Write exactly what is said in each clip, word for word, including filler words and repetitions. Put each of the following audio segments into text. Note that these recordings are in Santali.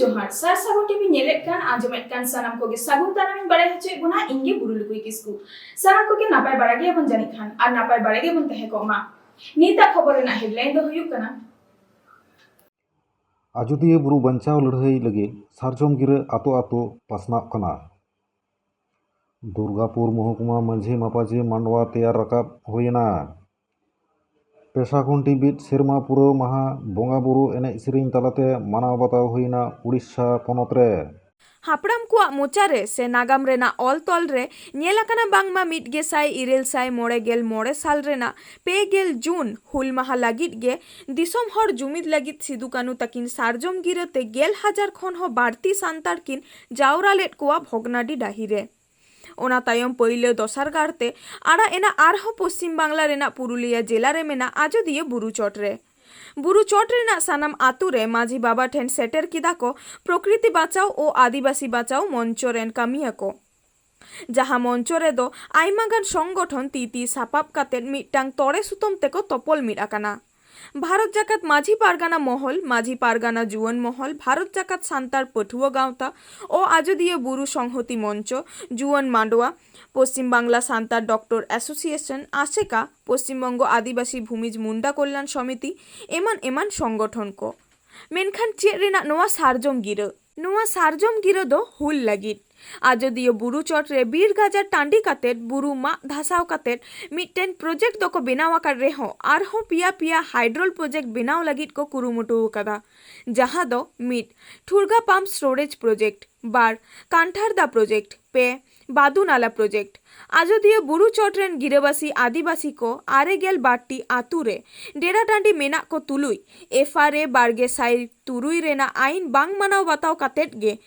ᱡᱚᱦᱟᱨ, ᱥᱟᱨ ᱥᱟᱹᱜᱩᱱ ᱴᱤᱵᱷᱤ ᱧᱮᱞᱮᱫ ᱠᱟᱱ, ᱟᱸᱡᱚᱢᱮᱫ ᱠᱟᱱ ᱥᱟᱱᱟᱢ ᱠᱚᱜᱮ ᱥᱟᱹᱜᱩᱱ ᱫᱟᱨᱟᱢ ᱤᱧ ᱵᱟᱲᱟᱭ ᱦᱚᱪᱚᱭᱮᱫ ᱵᱚᱱᱟ᱾ ᱤᱧ ᱜᱮ ᱵᱩᱨᱩ ᱞᱩᱠᱩᱭ ᱠᱤᱥᱠᱩ᱾ ᱥᱟᱱᱟᱢ ᱠᱚᱜᱮ ᱱᱟᱯᱟᱭ ᱵᱟᱲᱟ ᱜᱮᱭᱟᱵᱚᱱ ᱡᱟᱹᱱᱤᱡ ᱠᱷᱟᱱ, ᱟᱨ ᱱᱟᱯᱟᱭ ᱵᱟᱲᱟ ᱜᱮᱵᱚᱱ ᱛᱟᱦᱮᱸ ᱠᱚᱜ ᱢᱟ᱾ ᱱᱤᱛᱟᱜ ᱠᱷᱚᱵᱚᱨ ᱨᱮᱱᱟᱜ headline ᱫᱚ ᱦᱩᱭᱩᱜ ᱠᱟᱱᱟ, ᱟᱡᱚᱫᱤᱭᱟᱹ ᱵᱩᱨᱩ ᱵᱟᱧᱪᱟᱣ ᱞᱟᱹᱲᱦᱟᱹᱭ ᱞᱟᱹᱜᱤᱫ ᱥᱟᱨᱡᱚᱢ ᱜᱤᱨᱟᱹ ᱟᱛᱳ ᱟᱛᱳ ᱯᱟᱥᱱᱟᱣ ᱠᱟᱱᱟ᱾ ᱫᱩᱨᱜᱟᱯᱩᱨ ᱢᱚᱦᱚᱠᱩᱢᱟ ᱢᱟᱹᱡᱷᱤ ᱢᱟᱯᱟᱡᱷᱤ ᱢᱟᱱᱰᱣᱟ ᱛᱮᱭᱟᱨ ᱨᱟᱠᱟᱵ ᱦᱩᱭᱮᱱᱟ᱾ ᱯᱮᱥᱟ ᱠᱷᱩᱱᱴᱤ ᱵᱤᱫ ᱥᱮᱨᱢᱟ ᱯᱩᱨᱟᱹᱣ ᱢᱟᱦᱟ ᱵᱚᱸᱜᱟ ᱵᱩᱨᱩ ᱮᱱᱮᱡ ᱥᱮᱨᱮᱧ ᱛᱟᱞᱟᱛᱮ ᱢᱟᱱᱟᱣ ᱵᱟᱛᱟᱣ ᱦᱩᱭᱮᱱᱟ ᱩᱲᱤᱥᱥᱟ ᱯᱚᱱᱚᱛ ᱨᱮ᱾ ᱦᱟᱯᱲᱟᱢ ᱠᱚᱣᱟᱜ ᱢᱚᱪᱟ ᱨᱮ ᱥᱮ ᱱᱟᱜᱟᱢ ᱨᱮᱱᱟᱜ ᱚᱞ ᱛᱚᱞ ᱨᱮ ᱧᱮᱞ ᱟᱠᱟᱱᱟ ᱵᱟᱝᱢᱟ ᱢᱤᱫ ᱜᱮᱥᱟᱭ ᱤᱨᱟᱹᱞ ᱥᱟᱭ ᱢᱚᱬᱮ ᱜᱮᱞ ᱢᱚᱬᱮ ᱥᱟᱞ ᱨᱮᱱᱟᱜ ᱯᱮ ᱜᱮᱞ ᱡᱩᱱ ᱦᱩᱞ ᱢᱟᱦᱟ ᱞᱟᱹᱜᱤᱫ ᱜᱮ ᱫᱤᱥᱚᱢ ᱦᱚᱲ ᱡᱩᱢᱤᱫ ᱞᱟᱹᱜᱤᱫ ᱥᱤᱫᱩ ᱠᱟᱹᱱᱩ ᱛᱟᱹᱠᱤᱱ ᱥᱟᱨᱡᱚᱢ ᱜᱤᱨᱟᱹ ᱛᱮ ᱜᱮᱞ ᱦᱟᱡᱟᱨ ᱠᱷᱚᱱ ᱦᱚᱸ ᱵᱟᱹᱲᱛᱤ ᱥᱟᱱᱛᱟᱲ ᱠᱤᱱ ᱡᱟᱣᱨᱟ ᱞᱮᱫ ᱠᱚᱣᱟ ᱵᱷᱚᱜᱽᱱᱟᱰᱤ ᱰᱟᱹᱦᱤ ᱨᱮ᱾ ᱚᱱᱟ ᱛᱟᱭᱚᱢ ᱯᱟᱹᱭᱞᱟᱹ ᱫᱚᱥᱟᱨ ᱜᱟᱨ ᱛᱮ ᱟᱲᱟᱜ ᱮᱱᱟ ᱟᱨᱦᱚᱸ ᱯᱚᱥᱪᱤᱢ ᱵᱟᱝᱞᱟ ᱨᱮᱱᱟᱜ ᱯᱩᱨᱩᱞᱤᱭᱟᱹ ᱡᱮᱞᱟ ᱨᱮ ᱢᱮᱱᱟᱜ ᱟᱡᱚᱫᱤᱭᱟᱹ ᱵᱩᱨᱩ ᱪᱚᱴ ᱨᱮ᱾ ᱵᱩᱨᱩ ᱪᱚᱴ ᱨᱮᱱᱟᱜ ᱥᱟᱱᱟᱢ ᱟᱛᱳ ᱨᱮ ᱢᱟᱹᱡᱷᱤ ᱵᱟᱵᱟ ᱴᱷᱮᱱ ᱥᱮᱴᱮᱨ ᱠᱮᱫᱟ ᱠᱚ ᱯᱨᱚᱠᱨᱤᱛᱤ ᱵᱟᱪᱟᱣ ᱳ ᱟᱹᱫᱤᱵᱟᱹᱥᱤ ᱵᱟᱪᱟᱣ ᱢᱚᱧᱪᱚ ᱨᱮᱱ ᱠᱟᱹᱢᱤᱭᱟᱹ ᱠᱚ, ᱡᱟᱦᱟᱸ ᱢᱚᱧᱪᱚ ᱨᱮᱫᱚ ᱟᱭᱢᱟ ᱜᱟᱱ ᱥᱚᱝᱜᱚᱴᱷᱚᱱ ᱛᱤ ᱛᱤ ᱥᱟᱯᱟᱵ ᱠᱟᱛᱮ ᱢᱤᱫᱴᱟᱝ ᱛᱚᱲᱮ ᱥᱩᱛᱟᱹᱢ ᱛᱮᱠᱚ ᱛᱚᱯᱚᱞ ᱢᱤᱫ ᱟᱠᱟᱱᱟ᱾ ᱵᱷᱟᱨᱚᱛ ᱡᱟᱠᱟᱛ ᱢᱟᱹᱡᱷᱤ ᱯᱟᱨᱜᱟᱱᱟ ᱢᱚᱦᱚᱞ, ᱢᱟᱹᱡᱷᱤ ᱯᱟᱨᱜᱟᱱᱟ ᱡᱩᱣᱟᱹᱱ ᱢᱚᱦᱚᱞ, ᱵᱷᱟᱨᱚᱛ ᱡᱟᱠᱟᱛ ᱥᱟᱱᱛᱟᱲ ᱯᱟᱹᱴᱷᱩᱣᱟᱹ ᱜᱟᱶᱛᱟ ᱳ ᱟᱡᱚᱫᱤᱭᱟᱹ ᱵᱩᱨᱩ ᱥᱚᱝᱦᱚᱛᱤ ᱢᱚᱧᱪᱚ, ᱡᱩᱣᱟᱹᱱ ᱢᱟᱰᱣᱟ, ᱯᱚᱥᱪᱤᱢ ᱵᱟᱝᱞᱟ ᱥᱟᱱᱛᱟᱲ ᱰᱚᱠᱴᱚᱨ ᱮᱥᱳᱥᱤᱭᱮᱥᱚᱱ, ᱟᱥᱮᱠᱟ, ᱯᱚᱥᱪᱤᱢ ᱵᱚᱝᱜᱚ ᱟᱹᱫᱤᱵᱟᱹᱥᱤ ᱵᱷᱩᱢᱤᱡᱽ ᱢᱩᱱᱰᱟ ᱠᱚᱞᱭᱟᱱ ᱥᱚᱢᱤᱛᱤ, ᱮᱢᱟᱱ ᱮᱢᱟᱱ ᱥᱚᱝᱜᱚᱴᱷᱚᱱ ᱠᱚ᱾ ᱢᱮᱱᱠᱷᱟᱱ ᱪᱮᱫ ᱨᱮᱱᱟᱜ ᱱᱚᱣᱟ ᱥᱟᱨᱡᱚᱢ ᱜᱤᱨᱟᱹ? ᱱᱚᱣᱟ ᱥᱟᱨᱡᱚᱢ ᱜᱤᱨᱟᱹ ᱫᱚ ᱦᱩᱞ ᱞᱟᱹᱜᱤᱫ᱾ ᱟᱡᱚᱫᱤᱭᱟᱹ ᱵᱩᱨᱩ ᱪᱚᱴ ᱨᱮ ᱵᱤᱨ ᱜᱟᱡᱟᱲ ᱴᱟᱺᱰᱤ ᱠᱟᱛᱮᱫ, ᱵᱩᱨᱩ ᱢᱟᱜ ᱫᱷᱟᱥᱟᱣ ᱠᱟᱛᱮᱫ ᱢᱤᱫᱴᱮᱱ ᱯᱨᱚᱡᱮᱠᱴ ᱫᱚᱠᱚ ᱵᱮᱱᱟᱣ ᱟᱠᱟᱫ ᱨᱮᱦᱚᱸ, ᱟᱨᱦᱚᱸ ᱯᱮᱭᱟ ᱯᱮᱭᱟ ᱦᱟᱭᱰᱨᱚᱞ ᱯᱨᱚᱡᱮᱠᱴ ᱵᱮᱱᱟᱣ ᱞᱟᱹᱜᱤᱫ ᱠᱚ ᱠᱩᱨᱩᱢᱩᱴᱩ ᱟᱠᱟᱫᱟ, ᱡᱟᱦᱟᱸ ᱫᱚ ᱢᱤᱫ, ᱴᱷᱩᱨᱜᱟ ᱯᱟᱢᱯ ᱥᱴᱳᱨᱮᱡᱽ ᱯᱨᱚᱡᱮᱠᱴ, ᱵᱟᱨ, ᱠᱟᱱᱴᱷᱟᱨᱫᱟ ᱯᱨᱚᱡᱮᱠᱴ, ᱯᱮ, ᱵᱟᱫᱩᱱᱟᱞᱟ ᱯᱨᱚᱡᱮᱠᱴ᱾ ᱟᱡᱚᱫᱤᱭᱟᱹ ᱵᱩᱨᱩ ᱪᱚᱴ ᱨᱮᱱ ᱜᱤᱨᱟᱹᱵᱟᱹᱥᱤ ᱟᱹᱫᱤᱵᱟᱹᱥᱤ ᱠᱚ ᱟᱨᱮ ᱜᱮᱞ ᱵᱟᱨ ᱴᱤ ᱟᱛᱳ ᱨᱮ ᱰᱮᱨᱟ ᱴᱟᱺᱰᱤ ᱢᱮᱱᱟᱜ ᱠᱚ ᱛᱩᱞᱩᱡ, ᱮᱯᱷ ᱟᱨ ᱮ ᱵᱟᱨᱜᱮ ᱥᱟᱭ ᱛᱩᱨᱩᱭ ᱨᱮᱱᱟᱜ ᱟᱭᱤᱱ ᱵᱟᱝ ᱢᱟᱱᱟᱣ ᱵᱟᱛᱟᱣ ᱠᱟᱛᱮᱫ ᱜᱮ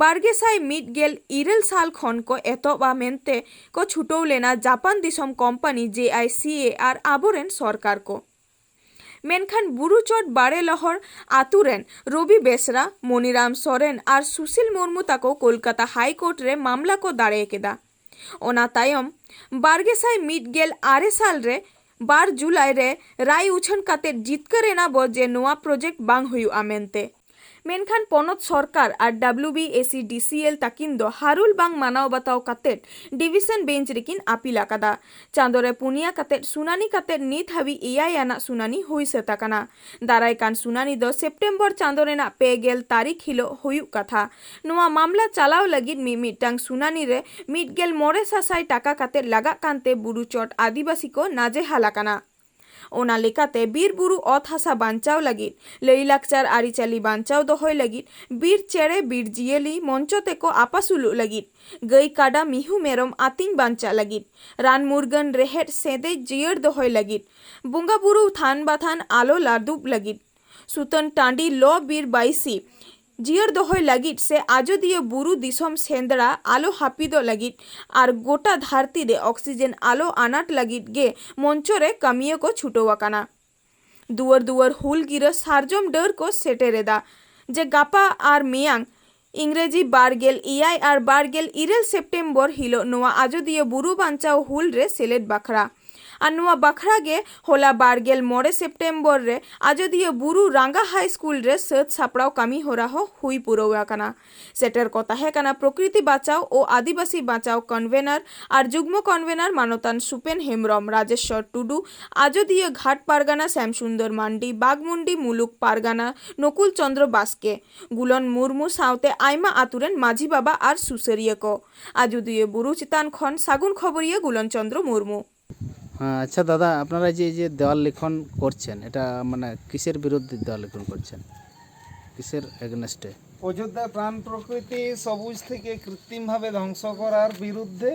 ᱵᱟᱨᱜᱮ ᱥᱟᱭ ᱢᱤᱫ ᱜᱮᱞ ᱤᱨᱟᱹᱞ ᱥᱟᱞ ᱠᱷᱚᱱ ᱠᱚ ᱮᱛᱚᱦᱚᱵᱟ ᱢᱮᱱᱛᱮ ᱠᱚ ᱪᱷᱩᱴᱟᱹᱣ ᱞᱮᱱᱟ ᱡᱟᱯᱟᱱ ᱫᱤᱥᱚᱢ ᱠᱚᱢᱯᱟᱱᱤ ᱡᱮ ᱟᱭ ᱥᱤ ᱮ ᱟᱨ ᱟᱵᱚᱨᱮᱱ ᱥᱚᱨᱠᱟᱨ ᱠᱚ᱾ ᱢᱮᱱᱠᱷᱟᱱ ᱵᱩᱨᱩ ᱪᱚᱴ ᱵᱟᱲᱮ ᱞᱚᱦᱚᱲ ᱟᱛᱳ ᱨᱮᱱ ᱨᱚᱵᱤ ᱵᱮᱥᱨᱟ, ᱢᱚᱱᱤᱨᱟᱢ ᱥᱚᱨᱮᱱ ᱟᱨ ᱥᱩᱥᱤᱞ ᱢᱩᱨᱢᱩ ᱛᱟᱠᱚ ᱠᱳᱞᱠᱟᱛᱟ ᱦᱟᱭ ᱠᱳᱨᱴ ᱨᱮ ᱢᱟᱢᱞᱟ ᱠᱚ ᱫᱟᱲᱮ ᱠᱮᱫᱟ᱾ ᱚᱱᱟ ᱛᱟᱭᱚᱢ ᱵᱟᱨᱜᱮ ᱥᱟᱭ ᱢᱤᱫ ᱜᱮᱞ ᱟᱨᱮ ᱥᱟᱞ ᱨᱮ ᱵᱟᱨ ᱡᱩᱞᱟᱭ ᱨᱮ ᱨᱟᱭ ᱩᱪᱷᱟᱹᱱ ᱠᱟᱛᱮ ᱡᱤᱛᱠᱟᱹᱨ ᱮᱱᱟ ᱵᱚ ᱡᱮ ᱱᱚᱣᱟ ᱯᱨᱚᱡᱮᱠᱴ ᱵᱟᱝ ᱦᱩᱭᱩᱜᱼᱟ ᱢᱮᱱᱛᱮ᱾ ᱢᱮᱱᱠᱷᱟᱱ ᱯᱚᱱᱚᱛ ᱥᱚᱨᱠᱟᱨ ᱟᱨ W B A C D C L ᱛᱟᱹᱠᱤᱱ ᱫᱚ ᱦᱟᱨᱩᱞ ᱵᱟᱝ ᱢᱟᱱᱟᱣ ᱵᱟᱛᱟᱣ ᱠᱟᱛᱮᱫ ᱰᱤᱵᱤᱥᱚᱱ ᱵᱮᱧᱪ ᱨᱮᱠᱤᱱ ᱟᱯᱤᱞ ᱟᱠᱟᱫᱟ᱾ ᱪᱟᱸᱫᱚ ᱨᱮ ᱯᱩᱱᱭᱟ ᱠᱟᱛᱮᱫ ᱥᱩᱱᱟᱱᱤ ᱠᱟᱛᱮᱫ ᱱᱤᱛ ᱦᱟᱹᱵᱤᱡ ᱮᱭᱟᱭ ᱟᱱᱟᱜ ᱥᱩᱱᱟᱱᱤ ᱦᱩᱭ ᱥᱟᱹᱛ ᱟᱠᱟᱱᱟ᱾ ᱫᱟᱨᱟᱭ ᱠᱟᱱ ᱥᱩᱱᱟᱱᱤ ᱫᱚ ᱥᱮᱯᱴᱮᱢᱵᱚᱨ ᱪᱟᱸᱫᱚ ᱨᱮᱱᱟᱜ ᱯᱮ ᱜᱮᱞ ᱛᱟᱹᱨᱤᱠᱷ ᱦᱤᱞᱚᱜ ᱦᱩᱭᱩᱜ ᱠᱟᱛᱷᱟ᱾ ᱱᱚᱣᱟ ᱢᱟᱢᱞᱟ ᱪᱟᱞᱟᱣ ᱞᱟᱹᱜᱤᱫ ᱢᱤᱢᱤᱫᱴᱟᱝ ᱥᱩᱱᱟᱱᱤ ᱨᱮ ᱢᱤᱫ ᱜᱮᱞ ᱢᱚᱬᱮ ᱥᱟᱥᱟᱭ ᱴᱟᱠᱟ ᱠᱟᱛᱮᱫ ᱞᱟᱜᱟᱜ ᱠᱟᱱᱛᱮ ᱵᱩᱨᱩ ᱪᱚᱴ ᱟᱹᱫᱤᱵᱟᱹᱥᱤ ᱠᱚ ᱱᱟᱡᱮᱦᱟᱞ ᱟᱠᱟᱱᱟ᱾ ᱚᱱᱟ ᱞᱮᱠᱟᱛᱮ ᱵᱤᱨ ᱵᱩᱨᱩ ᱚᱛ ᱦᱟᱥᱟ ᱵᱟᱧᱪᱟᱣ ᱞᱟᱹᱜᱤᱫ, ᱞᱟᱹᱭ ᱞᱟᱠᱪᱟᱨ ᱟᱹᱨᱤᱪᱟᱹᱞᱤ ᱵᱟᱧᱪᱟᱣ ᱫᱚᱦᱚᱭ ᱞᱟᱹᱜᱤᱫ, ᱵᱤᱨ ᱪᱮᱬᱮ ᱵᱤᱨ ᱡᱤᱭᱟᱹᱞᱤ ᱢᱚᱧᱪᱚ ᱛᱮᱠᱚ ᱟᱯᱟᱥᱩᱞᱚᱜ ᱞᱟᱹᱜᱤᱫ, ᱜᱟᱹᱭ ᱠᱟᱰᱟ ᱢᱤᱦᱩ ᱢᱮᱨᱚᱢ ᱟᱹᱛᱤᱧ ᱵᱟᱧᱪᱟᱜ ᱞᱟᱹᱜᱤᱫ, ᱨᱟᱱ ᱢᱩᱨᱜᱟᱹᱱ ᱨᱮᱦᱮᱫ ᱥᱮᱸᱫᱮᱡ ᱡᱤᱭᱟᱹᱲ ᱫᱚᱦᱚᱭ ᱞᱟᱹᱜᱤᱫ, ᱵᱚᱸᱜᱟ ᱵᱩᱨᱩ ᱛᱷᱟᱱ ᱵᱟᱛᱷᱟᱱ ᱟᱞᱚ ᱞᱟᱹᱫᱩᱵ ᱞᱟᱹᱜᱤᱫ, ᱥᱩᱛᱟᱹᱱ ᱴᱟᱺᱰᱤ ᱞᱚ ᱵᱤᱨ ᱵᱟᱹᱭᱥᱤ ᱡᱤᱭᱟᱹᱲ ᱫᱚᱦᱚᱭ ᱞᱟᱹᱜᱤᱫ ᱥᱮ ᱟᱡᱚᱫᱤᱭᱟᱹ ᱵᱩᱨᱩ ᱫᱤᱥᱚᱢ ᱥᱮᱸᱫᱽᱨᱟ ᱟᱞᱚ ᱦᱟᱹᱯᱤᱫᱚᱜ ᱞᱟᱹᱜᱤᱫ ᱟᱨ ᱜᱚᱴᱟ ᱫᱷᱟᱹᱨᱛᱤ ᱨᱮ ᱚᱠᱥᱤᱡᱮᱱ ᱟᱞᱚ ᱟᱱᱟᱴ ᱞᱟᱹᱜᱤᱫ ᱜᱮ ᱢᱚᱧᱪᱚ ᱨᱮ ᱠᱟᱹᱢᱤᱭᱟᱹ ᱠᱚ ᱪᱷᱩᱴᱟᱹᱣ ᱟᱠᱟᱱᱟ᱾ ᱫᱩᱣᱟᱹᱨ ᱫᱩᱣᱟᱹᱨ ᱦᱩᱞ ᱜᱤᱨᱟᱹ ᱥᱟᱨᱡᱚᱢ ᱰᱟᱹᱨ ᱠᱚ ᱥᱮᱴᱮᱨ ᱮᱫᱟ᱾ ᱡᱮ ᱜᱟᱯᱟ ᱟᱨ ᱢᱮᱭᱟᱝ, ᱤᱝᱨᱮᱡᱤ ᱵᱟᱨ ᱜᱮᱞ ᱮᱭᱟᱭ ᱟᱨ ᱵᱟᱨ ᱜᱮᱞ ᱤᱨᱟᱹᱞ ᱥᱮᱯᱴᱮᱢᱵᱚᱨ ᱦᱤᱞᱚᱜ ᱱᱚᱣᱟ ᱟᱡᱚᱫᱤᱭᱟᱹ ᱵᱩᱨᱩ ᱵᱟᱧᱪᱟᱣ ᱦᱩᱞ ᱨᱮ ᱥᱮᱞᱮᱫ ᱵᱟᱠᱷᱨᱟ᱾ ᱟᱨ ᱱᱚᱣᱟ ᱵᱟᱠᱷᱨᱟ ᱜᱮ ᱦᱚᱞᱟ ᱵᱟᱨ ᱜᱮᱞ ᱢᱚᱬᱮ ᱥᱮᱯᱴᱮᱢᱵᱚᱨ ᱨᱮ ᱟᱡᱚᱫᱤᱭᱟᱹ ᱵᱩᱨᱩ ᱨᱟᱝᱜᱟ ᱦᱟᱭ ᱥᱠᱩᱞ ᱨᱮ ᱥᱟᱹᱛ ᱥᱟᱯᱲᱟᱣ ᱠᱟᱹᱢᱤ ᱦᱚᱨᱟ ᱦᱚᱸ ᱦᱩᱭ ᱯᱩᱨᱟᱹᱣ ᱟᱠᱟᱱᱟ᱾ ᱥᱮᱴᱮᱨ ᱠᱚ ᱛᱟᱦᱮᱸ ᱠᱟᱱᱟ ᱯᱨᱚᱠᱨᱤᱛᱤ ᱵᱟᱪᱟᱣ ᱳ ᱟᱹᱫᱤᱵᱟᱹᱥᱤ ᱵᱟᱪᱟᱣ ᱠᱚᱱᱵᱷᱮᱱᱟᱨ ᱟᱨ ᱡᱩᱜᱽᱢᱚ ᱠᱚᱱᱵᱷᱮᱱᱟᱨ ᱢᱟᱱᱚᱛᱟᱱ ᱥᱩᱯᱮᱱ ᱦᱮᱢᱵᱽᱨᱚᱢ, ᱨᱟᱡᱮᱥᱣᱚᱨ ᱴᱩᱰᱩ, ᱟᱡᱚᱫᱤᱭᱟᱹ ᱜᱷᱟᱴ ᱯᱟᱨᱜᱟᱱᱟ ᱥᱭᱟᱢᱥᱩᱱᱫᱚᱨ ᱢᱟᱱᱰᱤ, ᱵᱟᱜᱽᱢᱩᱱᱰᱤ ᱢᱩᱞᱩᱠ ᱯᱟᱨᱜᱟᱱᱟ ᱱᱚᱠᱩᱞ ᱪᱚᱸᱫᱽᱨᱚ ᱵᱟᱥᱠᱮ, ᱜᱩᱞᱚᱱ ᱢᱩᱨᱢᱩ ᱥᱟᱶᱛᱮ ᱟᱭᱢᱟ ᱟᱹᱛᱩ ᱨᱮᱱ ᱢᱟᱹᱡᱷᱤ ᱵᱟᱵᱟ ᱟᱨ ᱥᱩᱥᱟᱹᱨᱤᱭᱟᱹ ᱠᱚ᱾ ᱟᱡᱚᱫᱤᱭᱟᱹ ᱵᱩᱨᱩ ᱪᱮᱛᱟᱱ ᱠᱷᱚᱱ ᱥᱟᱹᱜᱩᱱ ᱠᱷᱚᱵᱚᱨᱤᱭᱟᱹ ᱜᱩᱞᱚᱱ ᱪᱚᱸᱫᱽᱨᱚ ᱢᱩᱨᱢᱩ᱾ ᱦᱮᱸ, ᱟᱪᱪᱷᱟ ᱫᱟᱫᱟ, ᱟᱯᱱᱟᱨᱟ ᱡᱮ, ᱡᱮ দেওয়াল লিখন করছেন, এটা মানে কিসের বিরুদ্ধে দেওয়াল লিখন করছেন? কিসের এগেনস্টে? অযোধ্যার প্রাণ প্রকৃতি সবুজ থেকে কৃত্রিমভাবে ধ্বংস করার বিরুদ্ধে।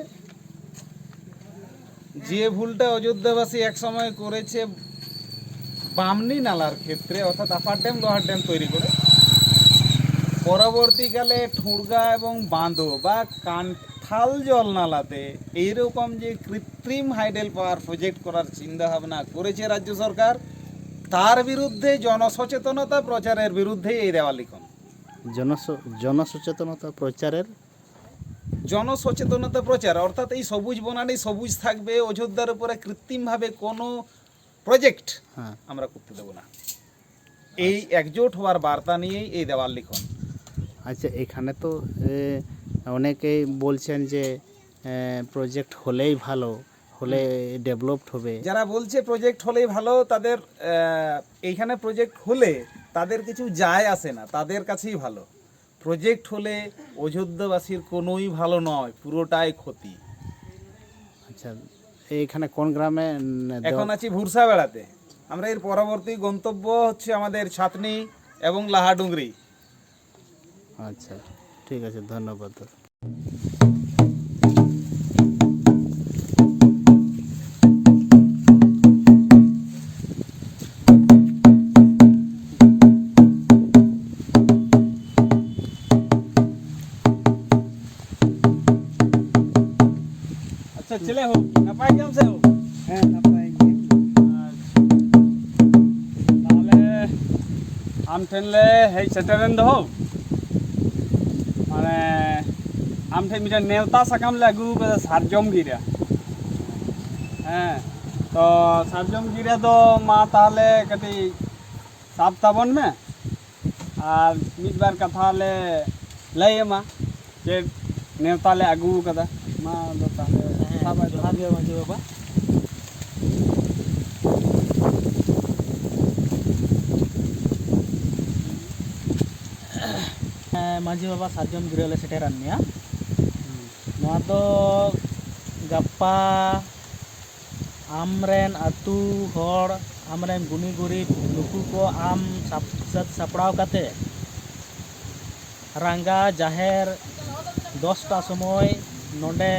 যে ভুলটা অযোধ্যাবাসী এক সময় করেছে বামনি নালার ক্ষেত্রে, অর্থাৎ আপার ড্যাম, লোয়ার ড্যাম তৈরি করে, পরবর্তীকালে ঠুড়গা এবং বাঁদো বা কান্থাল জল নালাতে এইরকম যে কৃত্রিম হাইডেল পাওয়ার প্রজেক্ট করার চিন্তা ভাবনা করেছে রাজ্য সরকার, তার বিরুদ্ধে জনসচেতনতা প্রচারের বিরুদ্ধেই এই দেওয়াল লিখন। জনস-, জনসচেতনতা প্রচারের? জনসচেতনতা প্রচার, অর্থাৎ এই সবুজ বনানী সবুজ থাকবে, অযোধ্যার উপরে কৃত্রিমভাবে কোনো প্রজেক্ট হ্যাঁ। আমরা করতে দেবো না। এই একজোট হওয়ার বার্তা নিয়েই এই দেওয়াল লিখন। আচ্ছা, এখানে তো এ, অনেকেই বলছেন যে প্রজেক্ট হলেই ভালো, হলে ডেভেলপড হবে। যারা বলছে প্রজেক্ট হলেই ভালো, তাদের আহ, এইখানে প্রজেক্ট হলে তাদের কিছু যায় আসে না, তাদের কাছেই ভালো। প্রজেক্ট হলে অযোধ্যাবাসীর কোনোই ভালো নয়, পুরোটাই ক্ষতি। আচ্ছা, এইখানে কোন গ্রামে? উম, দেওয়া- এখন আছি ভুরসা বেড়াতে। আমরা এর পরবর্তী গন্তব্য হচ্ছে আমাদের ছাতনি এবং লাহাডুংরি। আচ্ছা, ঠিক আছে, ধন্যবাদ দাদা। ᱟᱪᱪᱷᱟ, ᱪᱮᱞᱮ ᱦᱳ, ᱱᱟᱯᱟᱭ ᱜᱮᱭᱟᱢ ᱥᱮ ᱦᱳ? ᱦᱮᱸ, ᱱᱟᱯᱟᱭ ᱜᱮ᱾ ᱟᱪᱪᱷᱟ᱾ ᱛᱟᱦᱚᱞᱮ ᱟᱢ ᱴᱷᱮᱱ ᱞᱮ ᱦᱮᱡ ᱥᱮᱴᱮᱨᱮᱱ ᱫᱚ ᱦᱳ, ᱢᱟᱱᱮ ᱟᱢ ᱴᱷᱮᱱ ᱢᱤᱫᱴᱮᱱ ᱱᱮᱣᱛᱟ ᱥᱟᱠᱟᱢ ᱞᱮ ᱟᱹᱜᱩ ᱟᱠᱟᱫᱟ, ᱥᱟᱨᱡᱚᱢ ᱜᱤᱨᱟᱹ᱾ ᱦᱮᱸ, ᱛᱚ ᱥᱟᱨᱡᱚᱢ ᱜᱤᱨᱟᱹ ᱫᱚ ᱢᱟ ᱛᱟᱦᱚᱞᱮ ᱠᱟᱹᱴᱤᱡ ᱥᱟᱵ ᱛᱟᱵᱚᱱ ᱢᱮ᱾ ᱟᱨ ᱢᱤᱫ ᱵᱟᱨ ᱠᱟᱛᱷᱟ ᱞᱮ ᱞᱟᱹᱭ ᱟᱢᱟ ᱡᱮ ᱱᱮᱣᱛᱟ ᱞᱮ ᱟᱹᱜᱩ ᱟᱠᱟᱫᱟ᱾ ᱢᱟ ᱟᱫᱚ ᱛᱟᱦᱚᱞᱮ ᱦᱮᱸ, ᱥᱟᱵ ᱟᱭ ᱡᱚᱦᱟᱨ ᱜᱮ ᱢᱟᱹᱡᱷᱤ ᱵᱟᱵᱟ᱾ ᱦᱮᱸ, ᱢᱟᱹᱡᱷᱤ ᱵᱟᱵᱟ, ᱥᱟᱨᱡᱚᱢ ᱜᱤᱨᱟᱹ ᱞᱮ ᱥᱮᱴᱮᱨᱟᱱ ᱢᱮᱭᱟ᱾ ᱱᱚᱣᱟ ᱫᱚ ᱜᱟᱯᱟ ᱟᱢᱨᱮᱱ ᱟᱹᱛᱩ ᱦᱚᱲ, ᱟᱢᱨᱮᱱ ᱜᱩᱱᱤ ᱜᱩᱨᱤᱵ, ᱱᱩᱠᱩ ᱠᱚ ᱟᱢ ᱥᱟᱯ-, ᱥᱟᱹᱛ ᱥᱟᱯᱲᱟᱣ ᱠᱟᱛᱮ ᱨᱟᱸᱜᱟ ᱡᱟᱦᱮᱨ ᱫᱚᱥᱴᱟ ᱥᱚᱢᱚᱭ ᱱᱚᱰᱮ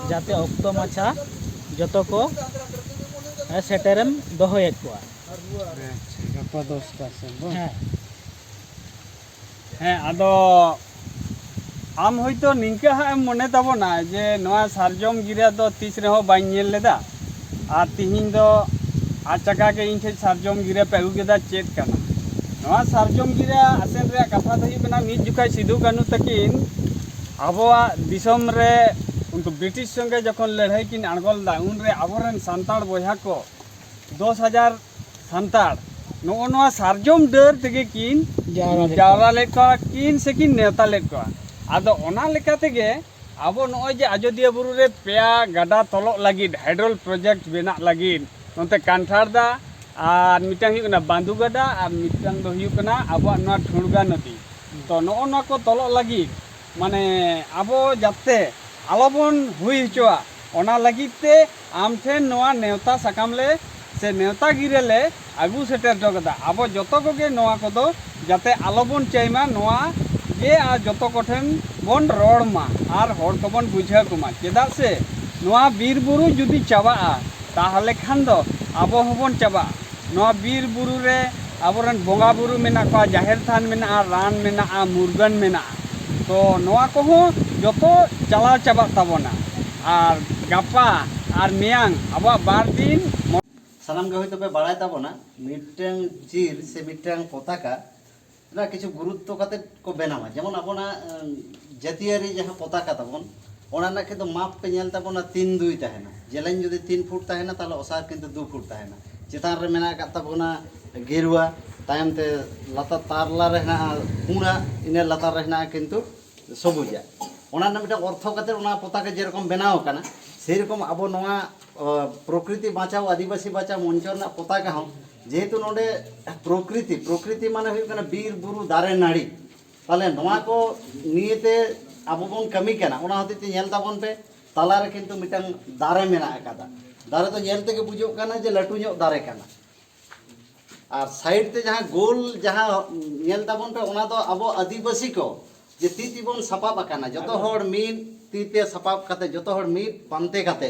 ᱡᱟᱛᱮ ᱚᱠᱛᱚ ᱢᱟᱪᱷᱟ ᱡᱚᱛᱚ ᱠᱚ, ᱮ, ᱥᱮᱴᱮᱨᱮᱢ ᱫᱚᱦᱚᱭᱮᱫ ᱠᱚᱣᱟ᱾ ᱟᱪᱪᱷᱟ, ᱜᱟᱯᱟ ᱫᱚᱥᱴᱟ ᱥᱮᱫ ᱵᱟᱝ? ᱦᱮᱸ᱾ ᱦᱮᱸ, ᱟᱫᱚ ᱟᱢ ᱦᱚᱭᱛᱳ ᱱᱤᱝᱠᱟᱹ ᱦᱟᱸᱜ ᱮᱢ ᱢᱚᱱᱮ ᱛᱟᱵᱚᱱᱟ ᱡᱮ ᱱᱚᱣᱟ ᱥᱟᱨᱡᱚᱢ ᱜᱤᱨᱟᱹ ᱫᱚ ᱛᱤᱥ ᱨᱮᱦᱚᱸ ᱵᱟᱹᱧ ᱧᱮᱞ ᱞᱮᱫᱟ, ᱟᱨ ᱛᱤᱦᱤᱧ ᱫᱚ ᱟᱪᱟᱠᱟ ᱜᱮ ᱤᱧ ᱴᱷᱮᱱ ᱥᱟᱨᱡᱚᱢ ᱜᱤᱨᱟᱹ ᱯᱮ ᱟᱹᱜᱩ ᱠᱮᱫᱟ, ᱪᱮᱫ ᱠᱟᱱᱟ? ᱱᱚᱣᱟ ᱥᱟᱨᱡᱚᱢ ᱜᱤᱨᱟᱹ ᱟᱥᱮᱱ ᱨᱮᱭᱟᱜ ᱠᱟᱛᱷᱟ ᱫᱚ ᱦᱩᱭᱩᱜ ᱠᱟᱱᱟ, ᱢᱤᱫ ᱡᱚᱠᱷᱟᱡ ᱥᱤᱫᱩ ᱠᱟᱹᱱᱦᱩ ᱛᱟᱹᱠᱤᱱ ᱟᱵᱚᱣᱟᱜ ᱫᱤᱥᱚᱢ ᱨᱮ ᱩᱱᱠᱩ ᱵᱨᱤᱴᱤᱥ ᱥᱚᱸᱜᱮ ᱡᱚᱠᱷᱚᱱ ᱞᱟᱹᱲᱦᱟᱹᱭ ᱠᱤᱱ ᱟᱬᱜᱚ ᱞᱮᱫᱟ, ᱩᱱᱨᱮ ᱟᱵᱚᱨᱮᱱ ᱥᱟᱱᱛᱟᱲ ᱵᱚᱭᱦᱟ ᱠᱚ ᱫᱚᱥ ᱦᱟᱡᱟᱨ ᱥᱟᱱᱛᱟᱲ ᱱᱚᱜᱼᱚ ᱱᱚᱣᱟ ᱥᱟᱨᱡᱚᱢ ᱰᱟᱹᱨ ᱛᱮᱜᱮ ᱠᱤᱱ ᱡᱟᱣᱨᱟ ᱞᱮᱫ ᱡᱟᱣᱨᱟ ᱞᱮᱫ ᱠᱚᱣᱟ ᱠᱤᱱ ᱥᱮ ᱠᱤᱱ ᱱᱮᱣᱛᱟ ᱞᱮᱫ ᱠᱚᱣᱟ᱾ ᱟᱫᱚ ᱚᱱᱟ ᱞᱮᱠᱟ ᱛᱮᱜᱮ ᱟᱵᱚ ᱱᱚᱜᱼᱚᱭ ᱡᱮ ᱟᱡᱚᱫᱤᱭᱟᱹ ᱵᱩᱨᱩ ᱨᱮ ᱯᱮᱭᱟ ᱜᱟᱰᱟ ᱛᱚᱞᱚᱜ ᱞᱟᱹᱜᱤᱫ, ᱦᱟᱭᱰᱨᱚᱞ ᱯᱨᱚᱡᱮᱠᱴ ᱵᱮᱱᱟᱜ ᱞᱟᱹᱜᱤᱫ, ᱱᱚᱛᱮ ᱠᱟᱱᱴᱷᱟᱲ ᱫᱟ ᱟᱨ ᱢᱤᱫᱴᱟᱝ ᱦᱩᱭᱩᱜ ᱠᱟᱱᱟ ᱵᱟᱸᱫᱩ ᱜᱟᱰᱟ ᱟᱨ ᱢᱤᱫᱴᱟᱝ ᱫᱚ ᱦᱩᱭᱩᱜ ᱠᱟᱱᱟ ᱟᱵᱚᱣᱟᱜ ᱱᱚᱣᱟ ᱴᱷᱩᱲᱜᱟ ᱱᱚᱫᱤ᱾ ᱛᱚ ᱱᱚᱜᱼᱚ ᱱᱚᱣᱟ ᱠᱚ ᱛᱚᱞᱚᱜ ᱞᱟᱹᱜᱤᱫ ᱢᱟᱱᱮ ᱟᱵᱚ ᱡᱟᱛᱮ ᱟᱞᱚᱵᱚᱱ ᱦᱩᱭ ᱦᱚᱪᱚᱣᱟ, ᱚᱱᱟ ᱞᱟᱹᱜᱤᱫ ᱛᱮ ᱟᱢ ᱴᱷᱮᱱ ᱱᱚᱣᱟ ᱱᱮᱣᱛᱟ ᱥᱟᱠᱟᱢ ᱞᱮ ᱥᱮ ᱱᱮᱣᱛᱟ ᱜᱤᱨᱟᱹ ᱞᱮ ᱟᱹᱜᱩ ᱥᱮᱴᱮᱨ ᱦᱚᱴᱚ ᱠᱟᱫᱟ᱾ ᱟᱵᱚ ᱡᱚᱛᱚ ᱠᱚᱜᱮ ᱱᱚᱣᱟ ᱠᱚᱫᱚ ᱡᱟᱛᱮ ᱟᱞᱚᱵᱚᱱ ᱪᱟᱹᱭ ᱢᱟ, ᱱᱚᱣᱟ ᱜᱮ ᱟᱨ ᱡᱚᱛᱚ ᱠᱚᱴᱷᱮᱱ ᱵᱚᱱ ᱨᱚᱲ ᱢᱟ ᱟᱨ ᱦᱚᱲ ᱠᱚᱵᱚᱱ ᱵᱩᱡᱷᱟᱹᱣ ᱠᱚᱢᱟ᱾ ᱪᱮᱫᱟᱜ ᱥᱮ ᱱᱚᱣᱟ ᱵᱤᱨ ᱵᱩᱨᱩ ᱡᱩᱫᱤ ᱪᱟᱵᱟᱜᱼᱟ, ᱛᱟᱦᱚᱞᱮ ᱠᱷᱟᱱ ᱫᱚ ᱟᱵᱚ ᱦᱚᱸᱵᱚᱱ ᱪᱟᱵᱟᱜᱼᱟ᱾ ᱱᱚᱣᱟ ᱵᱤᱨ ᱵᱩᱨᱩ ᱨᱮ ᱟᱵᱚᱨᱮᱱ ᱵᱚᱸᱜᱟ ᱵᱩᱨᱩ ᱢᱮᱱᱟᱜ ᱠᱚᱣᱟ, ᱡᱟᱦᱮᱨ ᱛᱷᱟᱱ ᱢᱮᱱᱟᱜᱼᱟ, ᱨᱟᱱ ᱢᱮᱱᱟᱜᱼᱟ, ᱢᱩᱨᱜᱟᱹᱱ ᱢᱮᱱᱟᱜᱼᱟ᱾ ᱛᱚ ᱱᱚᱣᱟ ᱠᱚᱦᱚᱸ ᱡᱚᱛᱚ ᱪᱟᱞᱟᱣ ᱪᱟᱵᱟᱜ ᱛᱟᱵᱚᱱᱟ᱾ ᱟᱨ ᱜᱟᱯᱟ ᱟᱨ ᱢᱮᱭᱟᱝ ᱟᱵᱚᱣᱟᱜ ᱵᱟᱨ ᱫᱤᱱ ᱥᱟᱱᱟᱢ ᱜᱮ ᱦᱚᱭᱛᱳ ᱯᱮ ᱵᱟᱲᱟᱭ ᱛᱟᱵᱚᱱᱟ, ᱢᱤᱫᱴᱟᱝ ᱪᱤᱨ ᱥᱮ ᱢᱤᱫᱴᱟᱝ ᱯᱚᱛᱟᱠᱟ ᱨᱮᱱᱟᱜ ᱠᱤᱪᱷᱩ ᱜᱩᱨᱩᱛᱛᱚ ᱠᱟᱛᱮ ᱠᱚ ᱵᱮᱱᱟᱣᱟ᱾ ᱡᱮᱢᱚᱱ ᱟᱵᱚᱱᱟᱜ ᱮᱸ, ᱡᱟᱹᱛᱤᱭᱟᱹᱨᱤ ᱡᱟᱦᱟᱸ ᱯᱚᱛᱟᱠᱟ ᱛᱟᱵᱚᱱ, ᱚᱱᱟ ᱨᱮᱱᱟᱜ ᱠᱤᱱᱛᱩ ᱢᱟᱯ ᱯᱮ ᱧᱮᱞ ᱛᱟᱵᱚᱱᱟ, ᱛᱤᱱ ᱫᱩᱭ ᱛᱟᱦᱮᱱᱟ᱾ ᱡᱮᱞᱮᱧ ᱡᱩᱫᱤ ᱛᱤᱱ ᱯᱷᱩᱴ ᱛᱟᱦᱮᱱᱟ, ᱛᱟᱦᱚᱞᱮ ᱚᱥᱟᱨ ᱠᱤᱱᱛᱩ ᱫᱩ ᱯᱷᱩᱴ ᱛᱟᱦᱮᱱᱟ᱾ ᱪᱮᱛᱟᱱ ᱨᱮ ᱢᱮᱱᱟᱜ ᱟᱠᱟᱫ ᱛᱟᱵᱚᱱᱟ ᱜᱮᱨᱩᱣᱟ, ᱛᱟᱭᱚᱢ ᱛᱮ ᱞᱟᱛᱟᱨ ᱛᱟᱨᱞᱟ ᱨᱮ ᱦᱮᱱᱟᱜᱼᱟ ᱯᱩᱸᱰᱟᱜ, ᱤᱱᱟᱹ ᱞᱟᱛᱟᱨ ᱨᱮ ᱦᱮᱱᱟᱜᱼᱟ ᱠᱤᱱᱛᱩ ᱥᱚᱵᱩᱡᱟᱜ᱾ ᱚᱱᱟ ᱨᱮᱱᱟᱜ ᱢᱤᱫᱴᱟᱝ ᱚᱨᱛᱷᱚ ᱠᱟᱛᱮ ᱚᱱᱟ ᱯᱚᱛᱟᱠᱟ ᱡᱮᱨᱚᱠᱚᱢ ᱵᱮᱱᱟᱣ ᱟᱠᱟᱱᱟ, ᱥᱮᱨᱚᱠᱚᱢ ᱟᱵᱚ ᱱᱚᱣᱟ, ᱚ, ᱯᱨᱚᱠᱨᱤᱛᱤ ᱵᱟᱧᱪᱟᱣ ᱟᱹᱫᱤᱵᱟᱹᱥᱤ ᱵᱟᱧᱪᱟᱣ ᱢᱚᱧᱪᱚ ᱨᱮᱱᱟᱜ ᱯᱚᱛᱟᱠᱟ ᱦᱚᱸ, ᱡᱮᱦᱮᱛᱩ ᱱᱚᱰᱮ ᱯᱨᱚᱠᱨᱤᱛᱤ, ᱯᱨᱚᱠᱨᱤᱛᱤ ᱢᱟᱱᱮ ᱦᱩᱭᱩᱜ ᱠᱟᱱᱟ ᱵᱤᱨ ᱵᱩᱨᱩ ᱫᱟᱨᱮ ᱱᱟᱹᱲᱤ, ᱛᱟᱦᱚᱞᱮ ᱱᱚᱣᱟ ᱠᱚ ᱱᱤᱭᱮᱛᱮ ᱟᱵᱚ ᱵᱚᱱ ᱠᱟᱹᱢᱤ ᱠᱟᱱᱟ᱾ ᱚᱱᱟ ᱦᱚᱛᱮᱡ ᱛᱮ ᱧᱮᱞ ᱛᱟᱵᱚᱱ ᱯᱮ, ᱛᱟᱞᱟᱨᱮ ᱠᱤᱱᱛᱩ ᱢᱤᱫᱴᱟᱝ ᱫᱟᱨᱮ ᱢᱮᱱᱟᱜ ᱟᱠᱟᱫᱟ᱾ ᱫᱟᱨᱮ ᱫᱚ ᱧᱮᱞ ᱛᱮᱜᱮ ᱵᱩᱡᱷᱟᱹᱜ ᱠᱟᱱᱟ ᱡᱮ ᱞᱟᱹᱴᱩ ᱧᱚᱜ ᱫᱟᱨᱮ ᱠᱟᱱᱟ᱾ ᱟᱨ ᱥᱟᱭᱤᱰ ᱛᱮ ᱡᱟᱦᱟᱸ ᱜᱳᱞ ᱡᱟᱦᱟᱸ ᱧᱮᱞ ᱛᱟᱵᱚᱱ ᱯᱮ, ᱚᱱᱟ ᱫᱚ ᱟᱵᱚ ᱟᱹᱫᱤᱵᱟᱹᱥᱤ ᱠᱚ ᱡᱮ ᱛᱤ ᱛᱮᱵᱚᱱ ᱥᱟᱯᱟᱵ ᱟᱠᱟᱱᱟ, ᱡᱚᱛᱚ ᱦᱚᱲ ᱢᱤᱫ ᱛᱤ ᱛᱮ ᱥᱟᱯᱟᱵ ᱠᱟᱛᱮ, ᱡᱚᱛᱚ ᱦᱚᱲ ᱢᱤᱫ ᱯᱟᱱᱛᱮ ᱠᱟᱛᱮ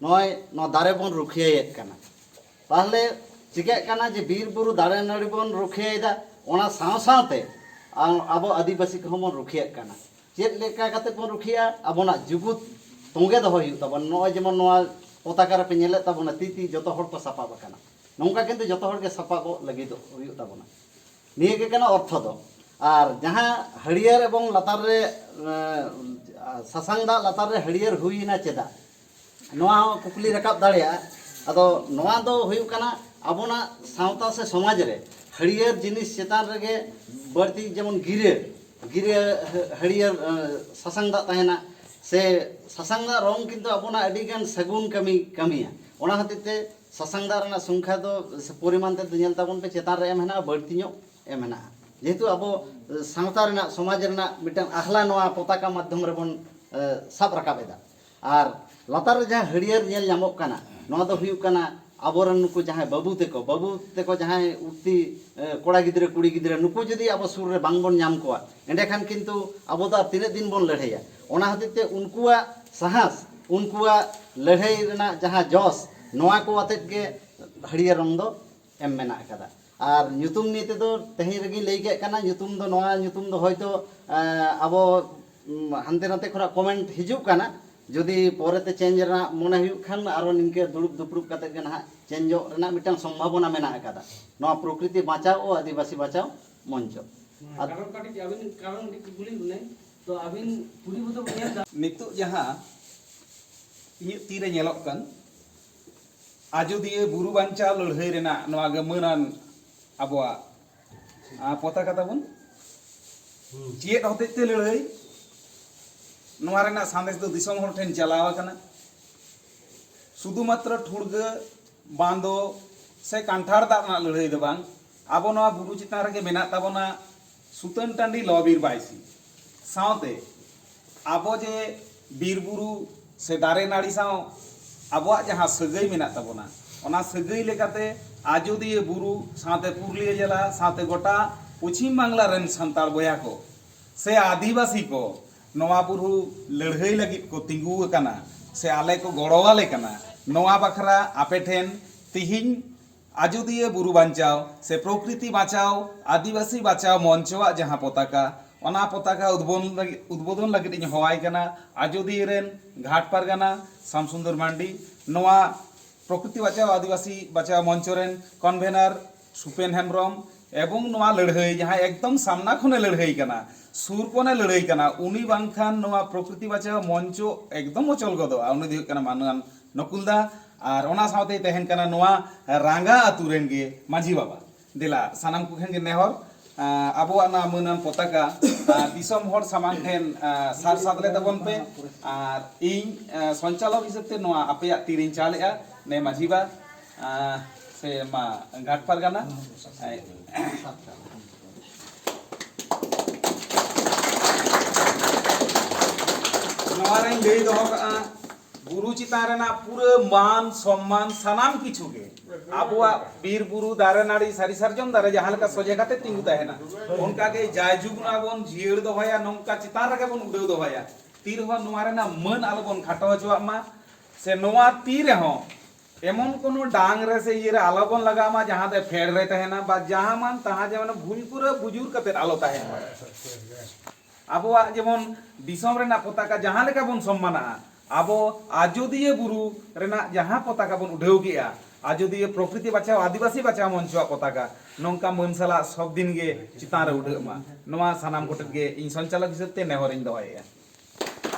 ᱱᱚᱜᱼᱚᱭ ᱱᱚᱣᱟ ᱫᱟᱨᱮ ᱵᱚᱱ ᱨᱩᱠᱷᱤᱭᱟᱹᱭᱮᱫ ᱠᱟᱱᱟ᱾ ᱛᱟᱦᱚᱞᱮ ᱪᱤᱠᱟᱹᱜ ᱠᱟᱱᱟ ᱡᱮ ᱵᱤᱨ ᱵᱩᱨᱩ ᱫᱟᱨᱮ ᱱᱟᱹᱲᱤ ᱵᱚᱱ ᱨᱩᱠᱷᱤᱭᱟᱹᱭᱮᱫᱟ, ᱚᱱᱟ ᱥᱟᱶ ᱥᱟᱶᱛᱮ ᱟ-, ᱟᱵᱚ ᱟᱹᱫᱤᱵᱟᱹᱥᱤ ᱠᱚᱦᱚᱸ ᱵᱚᱱ ᱨᱩᱠᱷᱤᱭᱟᱹᱜ ᱠᱟᱱᱟ᱾ ᱪᱮᱫ ᱞᱮᱠᱟ ᱠᱟᱛᱮ ᱵᱚᱱ ᱨᱩᱠᱷᱤᱭᱟᱹᱜᱼᱟ? ᱟᱵᱚᱱᱟᱜ ᱡᱩᱜᱩᱫ ᱛᱚᱸᱜᱮ ᱫᱚᱦᱚᱭ ᱦᱩᱭᱩᱜ ᱛᱟᱵᱚᱱᱟ᱾ ᱱᱚᱜᱼᱚᱭ ᱡᱮᱢᱚᱱ ᱱᱚᱣᱟ ᱯᱚᱛᱟᱠᱟ ᱨᱮᱯᱮ ᱧᱮᱞᱮᱫ ᱛᱟᱵᱚᱱᱟ, ᱛᱤ ᱛᱤ ᱡᱚᱛᱚ ᱦᱚᱲ ᱠᱚ ᱥᱟᱯᱟᱵ ᱟᱠᱟᱱᱟ᱾ ᱱᱚᱝᱠᱟ ᱠᱤᱱᱛᱩ ᱡᱚᱛᱚ ᱦᱚᱲ ᱜᱮ ᱥᱟᱯᱟᱵᱚᱜ ᱞᱟᱹᱜᱤᱫᱚᱜ ᱦᱩᱭᱩᱜ ᱛᱟᱵᱚᱱᱟ᱾ ᱱᱤᱭᱟᱹ ᱜᱮ ᱠᱟᱱᱟ ᱚᱨᱛᱷᱚ ᱫᱚ᱾ ᱟᱨ ᱡᱟᱦᱟᱸ ᱦᱟᱹᱨᱭᱟᱹᱲ ᱮᱵᱚᱝ ᱞᱟᱛᱟᱨ ᱨᱮ, ᱮᱸ, ᱥᱟᱥᱟᱝ ᱫᱟᱜ ᱞᱟᱛᱟᱨ ᱨᱮ ᱦᱟᱹᱨᱭᱟᱹᱲ ᱦᱩᱭᱮᱱᱟ ᱪᱮᱫᱟᱜ? ᱱᱚᱣᱟ ᱦᱚᱸ ᱠᱩᱠᱞᱤ ᱨᱟᱠᱟᱵ ᱫᱟᱲᱮᱭᱟᱜᱼᱟ᱾ ᱟᱫᱚ ᱱᱚᱣᱟ ᱫᱚ ᱦᱩᱭᱩᱜ ᱠᱟᱱᱟ, ᱟᱵᱚᱱᱟᱜ ᱥᱟᱶᱛᱟ ᱥᱮ ᱥᱚᱢᱟᱡᱽ ᱨᱮ ᱦᱟᱹᱨᱭᱟᱹᱲ ᱡᱤᱱᱤᱥ ᱪᱮᱛᱟᱱ ᱨᱮᱜᱮ ᱵᱟᱹᱲᱛᱤ, ᱡᱮᱢᱚᱱ ᱜᱤᱨᱟᱹ, ᱜᱤᱨᱟᱹ ᱦᱟᱹᱨᱭᱟᱹᱲ ᱥᱟᱥᱟᱝ ᱫᱟᱜ ᱛᱟᱦᱮᱱᱟ, ᱥᱮ ᱥᱟᱥᱟᱝ ᱫᱟᱜ ᱨᱚᱝ ᱠᱤᱱᱛᱩ ᱟᱵᱚᱱᱟᱜ ᱟᱹᱰᱤ ᱜᱟᱱ ᱥᱟᱹᱜᱩᱱ ᱠᱟᱹᱢᱤ ᱠᱟᱹᱢᱤᱭᱟ᱾ ᱚᱱᱟ ᱦᱚᱛᱮᱡ ᱛᱮ ᱥᱟᱥᱟᱝ ᱫᱟᱜ ᱨᱮᱱᱟᱜ ᱥᱚᱝᱠᱷᱟ ᱫᱚ ᱥᱮ ᱯᱚᱨᱤᱢᱟᱱ ᱛᱮᱫ ᱫᱚ ᱧᱮᱞ ᱛᱟᱵᱚᱱ ᱯᱮ, ᱪᱮᱛᱟᱱ ᱨᱮ ᱮᱢ ᱦᱮᱱᱟᱜᱼᱟ, ᱵᱟᱹᱲᱛᱤ ᱧᱚᱜ ᱮᱢ ᱦᱮᱱᱟᱜᱼᱟ᱾ ᱡᱮᱦᱮᱛᱩ ᱟᱵᱚ ᱥᱟᱶᱛᱟ ᱨᱮᱱᱟᱜ, ᱥᱚᱢᱟᱡᱽ ᱨᱮᱱᱟᱜ ᱢᱤᱫᱴᱟᱝ ᱟᱦᱞᱟ ᱱᱚᱣᱟ ᱯᱚᱛᱟᱠᱟ ᱢᱟᱫᱽᱫᱷᱚᱢ ᱨᱮᱵᱚᱱ ᱥᱟᱵ ᱨᱟᱠᱟᱵ ᱮᱫᱟ᱾ ᱟᱨ ᱞᱟᱛᱟᱨ ᱨᱮ ᱡᱟᱦᱟᱸ ᱦᱟᱹᱨᱭᱟᱹᱲ ᱧᱮᱞ ᱧᱟᱢᱚᱜ ᱠᱟᱱᱟ, ᱱᱚᱣᱟ ᱫᱚ ᱦᱩᱭᱩᱜ ᱠᱟᱱᱟ ᱟᱵᱚᱨᱮᱱ ᱱᱩᱠᱩ ᱡᱟᱦᱟᱸᱭ ᱵᱟᱹᱵᱩ ᱛᱮᱠᱚ, ᱵᱟᱹᱵᱩ ᱛᱮᱠᱚ ᱡᱟᱦᱟᱸᱭ ᱩᱠᱛᱤ ᱠᱚᱲᱟ ᱜᱤᱫᱽᱨᱟᱹ, ᱠᱩᱲᱤ ᱜᱤᱫᱽᱨᱟᱹ, ᱱᱩᱠᱩ ᱡᱩᱫᱤ ᱟᱵᱚ ᱥᱩᱨ ᱨᱮ ᱵᱟᱝ ᱵᱚᱱ ᱧᱟᱢ ᱠᱚᱣᱟ, ᱮᱸᱰᱮᱠᱷᱟᱱ ᱠᱤᱱᱛᱩ ᱟᱵᱚ ᱫᱚ ᱟᱨ ᱛᱤᱱᱟᱹᱜ ᱫᱤᱱ ᱵᱚᱱ ᱞᱟᱹᱲᱦᱟᱹᱭᱟ? ᱚᱱᱟ ᱦᱚᱛᱮᱡ ᱛᱮ ᱩᱱᱠᱩᱣᱟᱜ ᱥᱟᱦᱟᱥ, ᱩᱱᱠᱩᱣᱟᱜ ᱞᱟᱹᱲᱦᱟᱹᱭ ᱨᱮᱱᱟᱜ ᱡᱟᱦᱟᱸ ᱡᱚᱥ, ᱱᱚᱣᱟ ᱠᱚ ᱟᱛᱮᱫ ᱜᱮ ᱦᱟᱹᱨᱭᱟᱹᱲ ᱨᱚᱝ ᱫᱚ ᱮᱢ ᱢᱮᱱᱟᱜ ᱟᱠᱟᱫᱟ᱾ ᱟᱨ ᱧᱩᱛᱩᱢ ᱱᱤᱭᱮ ᱛᱮᱫᱚ ᱛᱮᱦᱮᱧ ᱨᱮᱜᱮᱧ ᱞᱟᱹᱭ ᱠᱮᱫ ᱠᱟᱱᱟ, ᱧᱩᱛᱩᱢ ᱫᱚ, ᱱᱚᱣᱟ ᱧᱩᱛᱩᱢ ᱫᱚ ᱦᱚᱭᱛᱳ ᱟᱵᱚ ᱦᱟᱱᱛᱮ ᱱᱟᱛᱮ ᱠᱷᱚᱱᱟᱜ ᱠᱚᱢᱮᱱᱴ ᱦᱤᱡᱩᱜ ᱠᱟᱱᱟ᱾ ᱡᱩᱫᱤ ᱯᱚᱨᱮᱛᱮ ᱪᱮᱧᱡᱽ ᱨᱮᱱᱟᱜ ᱢᱚᱱᱮ ᱦᱩᱭᱩᱜ ᱠᱷᱟᱱ, ᱟᱨᱚ ᱱᱤᱝᱠᱟᱹ ᱫᱩᱲᱩᱵ ᱫᱩᱯᱲᱩᱵ ᱠᱟᱛᱮ ᱜᱮ ᱱᱟᱦᱟᱜ ᱪᱮᱧᱡᱚᱜ ᱨᱮᱱᱟᱜ ᱢᱤᱫᱴᱟᱝ ᱥᱚᱢᱵᱷᱟᱵᱚᱱᱟ ᱢᱮᱱᱟᱜ ᱟᱠᱟᱫᱟ ᱱᱚᱣᱟ ᱯᱨᱚᱠᱨᱤᱛᱤ ᱵᱟᱧᱪᱟᱣ ᱳ ᱟᱹᱫᱤᱵᱟᱹᱥᱤ ᱵᱟᱧᱪᱟᱣ ᱢᱚᱧᱪᱚ᱾ ᱟᱨ ᱠᱟᱨᱚᱱ ᱠᱟᱹᱴᱤᱡ ᱟᱹᱵᱤᱱ, ᱠᱟᱨᱚᱱ ᱠᱟᱹᱴᱤᱡ ᱠᱩᱠᱞᱤ ᱢᱮ᱾ ᱛᱚ ᱟᱹᱵᱤᱱ ᱠᱩᱲᱤ ᱵᱚᱫᱚᱞ ᱧᱮᱞ ᱫᱟ᱾ ᱱᱤᱛᱚᱜ ᱡᱟᱦᱟᱸ ᱤᱧᱟᱹᱜ ᱛᱤᱨᱮ ᱧᱮᱞᱚᱜ ᱠᱟᱱ ᱟᱡᱚᱫᱤᱭᱟᱹ ᱵᱩᱨᱩ ᱵᱟᱧᱪᱟᱣ ᱞᱟᱹᱲᱦᱟᱹᱭ ᱨᱮᱱᱟᱜ ᱱᱚᱣᱟ ᱜᱟᱹᱢᱟᱹᱱᱟᱱ ᱟᱵᱚᱣᱟᱜ ᱯᱚᱛᱟᱠᱟ ᱛᱟᱵᱚᱱ᱾ ᱪᱮᱫ ᱦᱚᱛᱮᱡ ᱛᱮ ᱞᱟᱹᱲᱦᱟᱹᱭ? ᱱᱚᱣᱟ ᱨᱮᱱᱟᱜ ᱥᱟᱸᱫᱮᱥ ᱫᱚ ᱫᱤᱥᱚᱢ ᱦᱚᱲ ᱴᱷᱮᱱ ᱪᱟᱞᱟᱣ ᱟᱠᱟᱱᱟ᱾ ᱥᱩᱫᱷᱩ ᱢᱟᱛᱨᱚ ᱴᱷᱩᱲᱜᱟᱹ, ᱵᱟᱸᱫᱚ ᱥᱮ ᱠᱟᱱᱴᱷᱟᱲ ᱫᱟᱜ ᱨᱮᱱᱟᱜ ᱞᱟᱹᱲᱦᱟᱹᱭ ᱫᱚ ᱵᱟᱝ, ᱟᱵᱚ ᱱᱚᱣᱟ ᱵᱩᱨᱩ ᱪᱮᱛᱟᱱ ᱨᱮᱜᱮ ᱢᱮᱱᱟᱜ ᱛᱟᱵᱚᱱᱟ ᱥᱩᱛᱟᱹᱱ ᱴᱟᱺᱰᱤ ᱞᱚ ᱵᱤᱨ ᱵᱟᱭᱥᱤ᱾ ᱥᱟᱶᱛᱮ ᱟᱵᱚ ᱡᱮ ᱵᱤᱨ ᱵᱩᱨᱩ ᱥᱮ ᱫᱟᱨᱮ ᱱᱟᱹᱲᱤ ᱥᱟᱶ ᱟᱵᱚᱣᱟᱜ ᱡᱟᱦᱟᱸ ᱥᱟᱹᱜᱟᱹᱭ ᱢᱮᱱᱟᱜ ᱛᱟᱵᱚᱱᱟ, ᱚᱱᱟ ᱥᱟᱹᱜᱟᱹᱭ ᱞᱮᱠᱟᱛᱮ ᱟᱡᱚᱫᱤᱭᱟᱹ ᱵᱩᱨᱩ ᱥᱟᱶᱛᱮ ᱯᱩᱨᱩᱞᱤᱭᱟᱹ ᱡᱮᱞᱟ ᱥᱟᱶᱛᱮ ᱜᱚᱴᱟ ᱯᱚᱪᱷᱤᱢ ᱵᱟᱝᱞᱟ ᱨᱮᱱ ᱥᱟᱱᱛᱟᱲ ᱵᱚᱭᱦᱟ ᱠᱚ ᱥᱮ ᱟᱹᱫᱤᱵᱟᱹᱥᱤ ᱠᱚ ᱱᱚᱣᱟ ᱵᱩᱨᱩ ᱞᱟᱹᱲᱦᱟᱹᱭ ᱞᱟᱹᱜᱤᱫ ᱠᱚ ᱛᱤᱸᱜᱩ ᱟᱠᱟᱱᱟ ᱥᱮ ᱟᱞᱮ ᱠᱚ ᱜᱚᱲᱚᱣᱟᱞᱮ ᱠᱟᱱᱟ, ᱱᱚᱣᱟ ᱵᱟᱠᱷᱨᱟ ᱟᱯᱮ ᱴᱷᱮᱱ ᱛᱤᱦᱤᱧ ᱟᱡᱚᱫᱤᱭᱟᱹ ᱵᱩᱨᱩ ᱵᱟᱧᱪᱟᱣ ᱥᱮ ᱯᱨᱚᱠᱨᱤᱛᱤ ᱵᱟᱧᱪᱟᱣ, ᱟᱹᱫᱤᱵᱟᱹᱥᱤ ᱵᱟᱧᱪᱟᱣ ᱢᱚᱧᱪᱚᱣᱟᱜ ᱡᱟᱦᱟᱸ ᱯᱚᱛᱟᱠᱟ, ᱚᱱᱟ ᱯᱚᱛᱟᱠᱟ ᱩᱫᱵᱳᱫᱚᱱ ᱞᱟᱹᱜᱤᱫ, ᱩᱫᱵᱳᱫᱚᱱ ᱞᱟᱹᱜᱤᱫ ᱤᱧ ᱦᱚᱦᱚᱣᱟᱭ ᱠᱟᱱᱟ ᱟᱡᱚᱫᱤᱭᱟᱹ ᱨᱮᱱ ᱜᱷᱟᱴ ᱯᱟᱨᱜᱟᱱᱟ ᱥᱟᱢᱥᱩᱱᱫᱚᱨ ᱢᱟᱱᱰᱤ, ᱱᱚᱣᱟ ᱯᱨᱚᱠᱨᱤᱛᱤ ᱵᱟᱧᱪᱟᱣ ᱟᱹᱫᱤᱵᱟᱹᱥᱤ ᱵᱟᱧᱪᱟᱣ ᱢᱚᱧᱪᱚ ᱨᱮᱱ ᱠᱚᱱᱵᱷᱮᱱᱟᱨ ᱥᱩᱯᱮᱱ ᱦᱮᱢᱵᱨᱚᱢ, ᱮᱵᱚᱝ ᱱᱚᱣᱟ ᱞᱟᱹᱲᱦᱟᱹᱭ ᱡᱟᱦᱟᱸᱭ ᱮᱠᱫᱚᱢ ᱥᱟᱢᱱᱟ ᱠᱷᱚᱱᱮ ᱞᱟᱹᱲᱦᱟᱹᱭ ᱠᱟᱱᱟ, ᱥᱩᱨ ᱠᱷᱚᱱᱮ ᱞᱟᱹᱲᱦᱟᱹᱭ ᱠᱟᱱᱟ, ᱩᱱᱤ ᱵᱟᱝᱠᱷᱟᱱ ᱱᱚᱣᱟ ᱯᱨᱚᱠᱨᱤᱛᱤ ᱵᱟᱧᱪᱟᱣ ᱢᱚᱧᱪᱚ ᱮᱠᱫᱚᱢ ᱚᱪᱚᱞ ᱜᱚᱫᱚᱜᱼᱟ᱾ ᱩᱱᱤ ᱫᱚ ᱦᱩᱭᱩᱜ ᱠᱟᱱᱟ ᱢᱟᱱᱚᱣᱟᱱ ᱱᱚᱠᱩᱞ ᱫᱟ᱾ ᱟᱨ ᱚᱱᱟ ᱥᱟᱶᱛᱮ ᱛᱟᱦᱮᱱ ᱠᱟᱱᱟ ᱱᱚᱣᱟ ᱨᱟᱸᱜᱟ ᱟᱹᱛᱩ ᱨᱮᱱ ᱜᱮ ᱢᱟᱹᱡᱷᱤ ᱵᱟᱵᱟ᱾ ᱫᱮᱞᱟ, ᱥᱟᱱᱟᱢ ᱠᱚ ᱴᱷᱮᱱ ᱜᱮ ᱱᱮᱦᱚᱨ, ᱟᱸ, ᱟᱵᱚᱣᱟᱜ ᱱᱚᱣᱟ ᱢᱟᱹᱱᱟᱱ ᱯᱚᱛᱟᱠᱟ, ᱟᱸ, ᱫᱤᱥᱚᱢ ᱦᱚᱲ ᱥᱟᱢᱟᱝ ᱴᱷᱮᱱ, ᱟᱸ, ᱥᱟᱨ ᱥᱟᱫᱞᱮ ᱛᱟᱵᱚᱱ ᱯᱮ᱾ ᱟᱨ ᱤᱧ, ᱟᱸ, ᱥᱚᱧᱪᱟᱞᱚᱠ ᱦᱤᱥᱟᱹᱵ ᱛᱮ ᱱᱚᱣᱟ ᱟᱯᱮᱭᱟᱜ ᱛᱤᱨᱤᱧ ᱪᱟᱞᱮᱜᱼᱟ, ᱱᱮ ᱢᱟᱹᱡᱷᱤ ᱵᱟ, ᱟᱸ, ᱥᱮ ᱢᱟ ᱜᱷᱟᱴ ᱯᱟᱨᱜᱟᱱᱟ᱾ ᱱᱚᱣᱟ ᱨᱮᱧ ᱞᱟᱹᱭ ᱫᱚᱦᱚ ᱠᱟᱜᱼᱟ, ᱵᱩᱨᱩ ᱪᱮᱛᱟᱱ ᱨᱮᱱᱟᱜ ᱯᱩᱨᱟᱹ ᱢᱟᱱ ᱥᱚᱢᱢᱟᱱ ᱥᱟᱱᱟᱢ ᱠᱤᱪᱷᱩ ᱜᱮ ᱟᱵᱚᱣᱟᱜ ᱵᱤᱨ ᱵᱩᱨᱩ, ᱫᱟᱨᱮ ᱱᱟᱹᱲᱤ, ᱥᱟᱹᱨᱤ ᱥᱟᱨᱡᱚᱢ ᱫᱟᱨᱮ ᱡᱟᱦᱟᱸ ᱞᱮᱠᱟ ᱥᱚᱡᱷᱮ ᱠᱟᱛᱮ ᱛᱤᱸᱜᱩ ᱛᱟᱦᱮᱱᱟ, ᱚᱱᱠᱟ ᱜᱮ ᱡᱟᱭᱡᱩᱜᱽ ᱱᱚᱣᱟ ᱵᱚᱱ ᱡᱤᱭᱟᱹᱲ ᱫᱚᱦᱚᱭᱟ, ᱱᱚᱝᱠᱟ ᱪᱮᱛᱟᱱ ᱨᱮᱜᱮ ᱵᱚᱱ ᱩᱰᱟᱹᱣ ᱫᱚᱦᱚᱭᱟ᱾ ᱛᱤ ᱨᱮᱦᱚᱸ ᱱᱚᱣᱟ ᱨᱮᱱᱟᱜ ᱢᱟᱹᱱ ᱟᱞᱚᱵᱚᱱ ᱠᱷᱟᱴᱚ ᱦᱚᱪᱚᱣᱟᱜ ᱢᱟ, ᱥᱮ ᱱᱚᱣᱟ ᱛᱤ ᱨᱮᱦᱚᱸ ᱮᱢᱚᱱ ᱠᱳᱱᱳ ᱰᱟᱝ ᱨᱮ ᱥᱮ ᱤᱭᱟᱹ ᱨᱮ ᱟᱞᱚᱵᱚᱱ ᱞᱟᱜᱟᱣ ᱢᱟ ᱡᱟᱦᱟᱸ ᱫᱚ ᱯᱷᱮᱰ ᱨᱮ ᱛᱟᱦᱮᱱᱟ, ᱵᱟ ᱡᱟᱦᱟᱸ ᱢᱟᱱ ᱛᱟᱦᱟᱸ ᱡᱮ ᱢᱟᱱᱮ ᱵᱷᱩᱧ ᱯᱩᱨᱟᱹ ᱵᱩᱡᱩᱨ ᱠᱟᱛᱮ ᱟᱞᱚ ᱛᱟᱦᱮᱱ ᱢᱟ᱾ ᱟᱵᱚᱣᱟᱜ ᱡᱮᱢᱚᱱ ᱫᱤᱥᱚᱢ ᱨᱮᱱᱟᱜ ᱯᱚᱛᱟᱠᱟ ᱡᱟᱦᱟᱸ ᱞᱮᱠᱟ ᱵᱚᱱ ᱥᱚᱢᱢᱟᱱᱟᱜᱼᱟ, ᱟᱵᱚ ᱟᱡᱚᱫᱤᱭᱟᱹ ᱵᱩᱨᱩ ᱨᱮᱱᱟᱜ ᱡᱟᱦᱟᱸ ᱯᱚᱛᱟᱠᱟ ᱵᱚᱱ ᱩᱰᱷᱟᱹᱣ ᱠᱮᱜᱼᱟ, ᱟᱡᱚᱫᱤᱭᱟᱹ ᱯᱨᱚᱠᱨᱤᱛᱤ ᱵᱟᱪᱷᱟᱣ, ᱟᱹᱫᱤᱵᱟᱹᱥᱤ ᱵᱟᱪᱷᱟᱣ ᱢᱚᱧᱪᱚᱣᱟᱜ ᱯᱚᱛᱟᱠᱟ, ᱱᱚᱝᱠᱟ ᱢᱟᱹᱱ ᱥᱟᱞᱟᱜ ᱥᱚᱵ ᱫᱤᱱ ᱜᱮ ᱪᱮᱛᱟᱱ ᱨᱮ ᱩᱰᱷᱟᱹᱜ ᱢᱟ, ᱱᱚᱣᱟ ᱥᱟᱱᱟᱢ ᱠᱚᱴᱷᱮᱱ ᱜᱮ ᱤᱧ ᱥᱚᱧᱪᱟᱞᱚᱠ ᱦᱤᱥᱟᱹᱵ ᱛᱮ ᱱᱮᱦᱚᱨᱤᱧ ᱫᱚᱦᱚᱭᱮᱫᱼᱟ᱾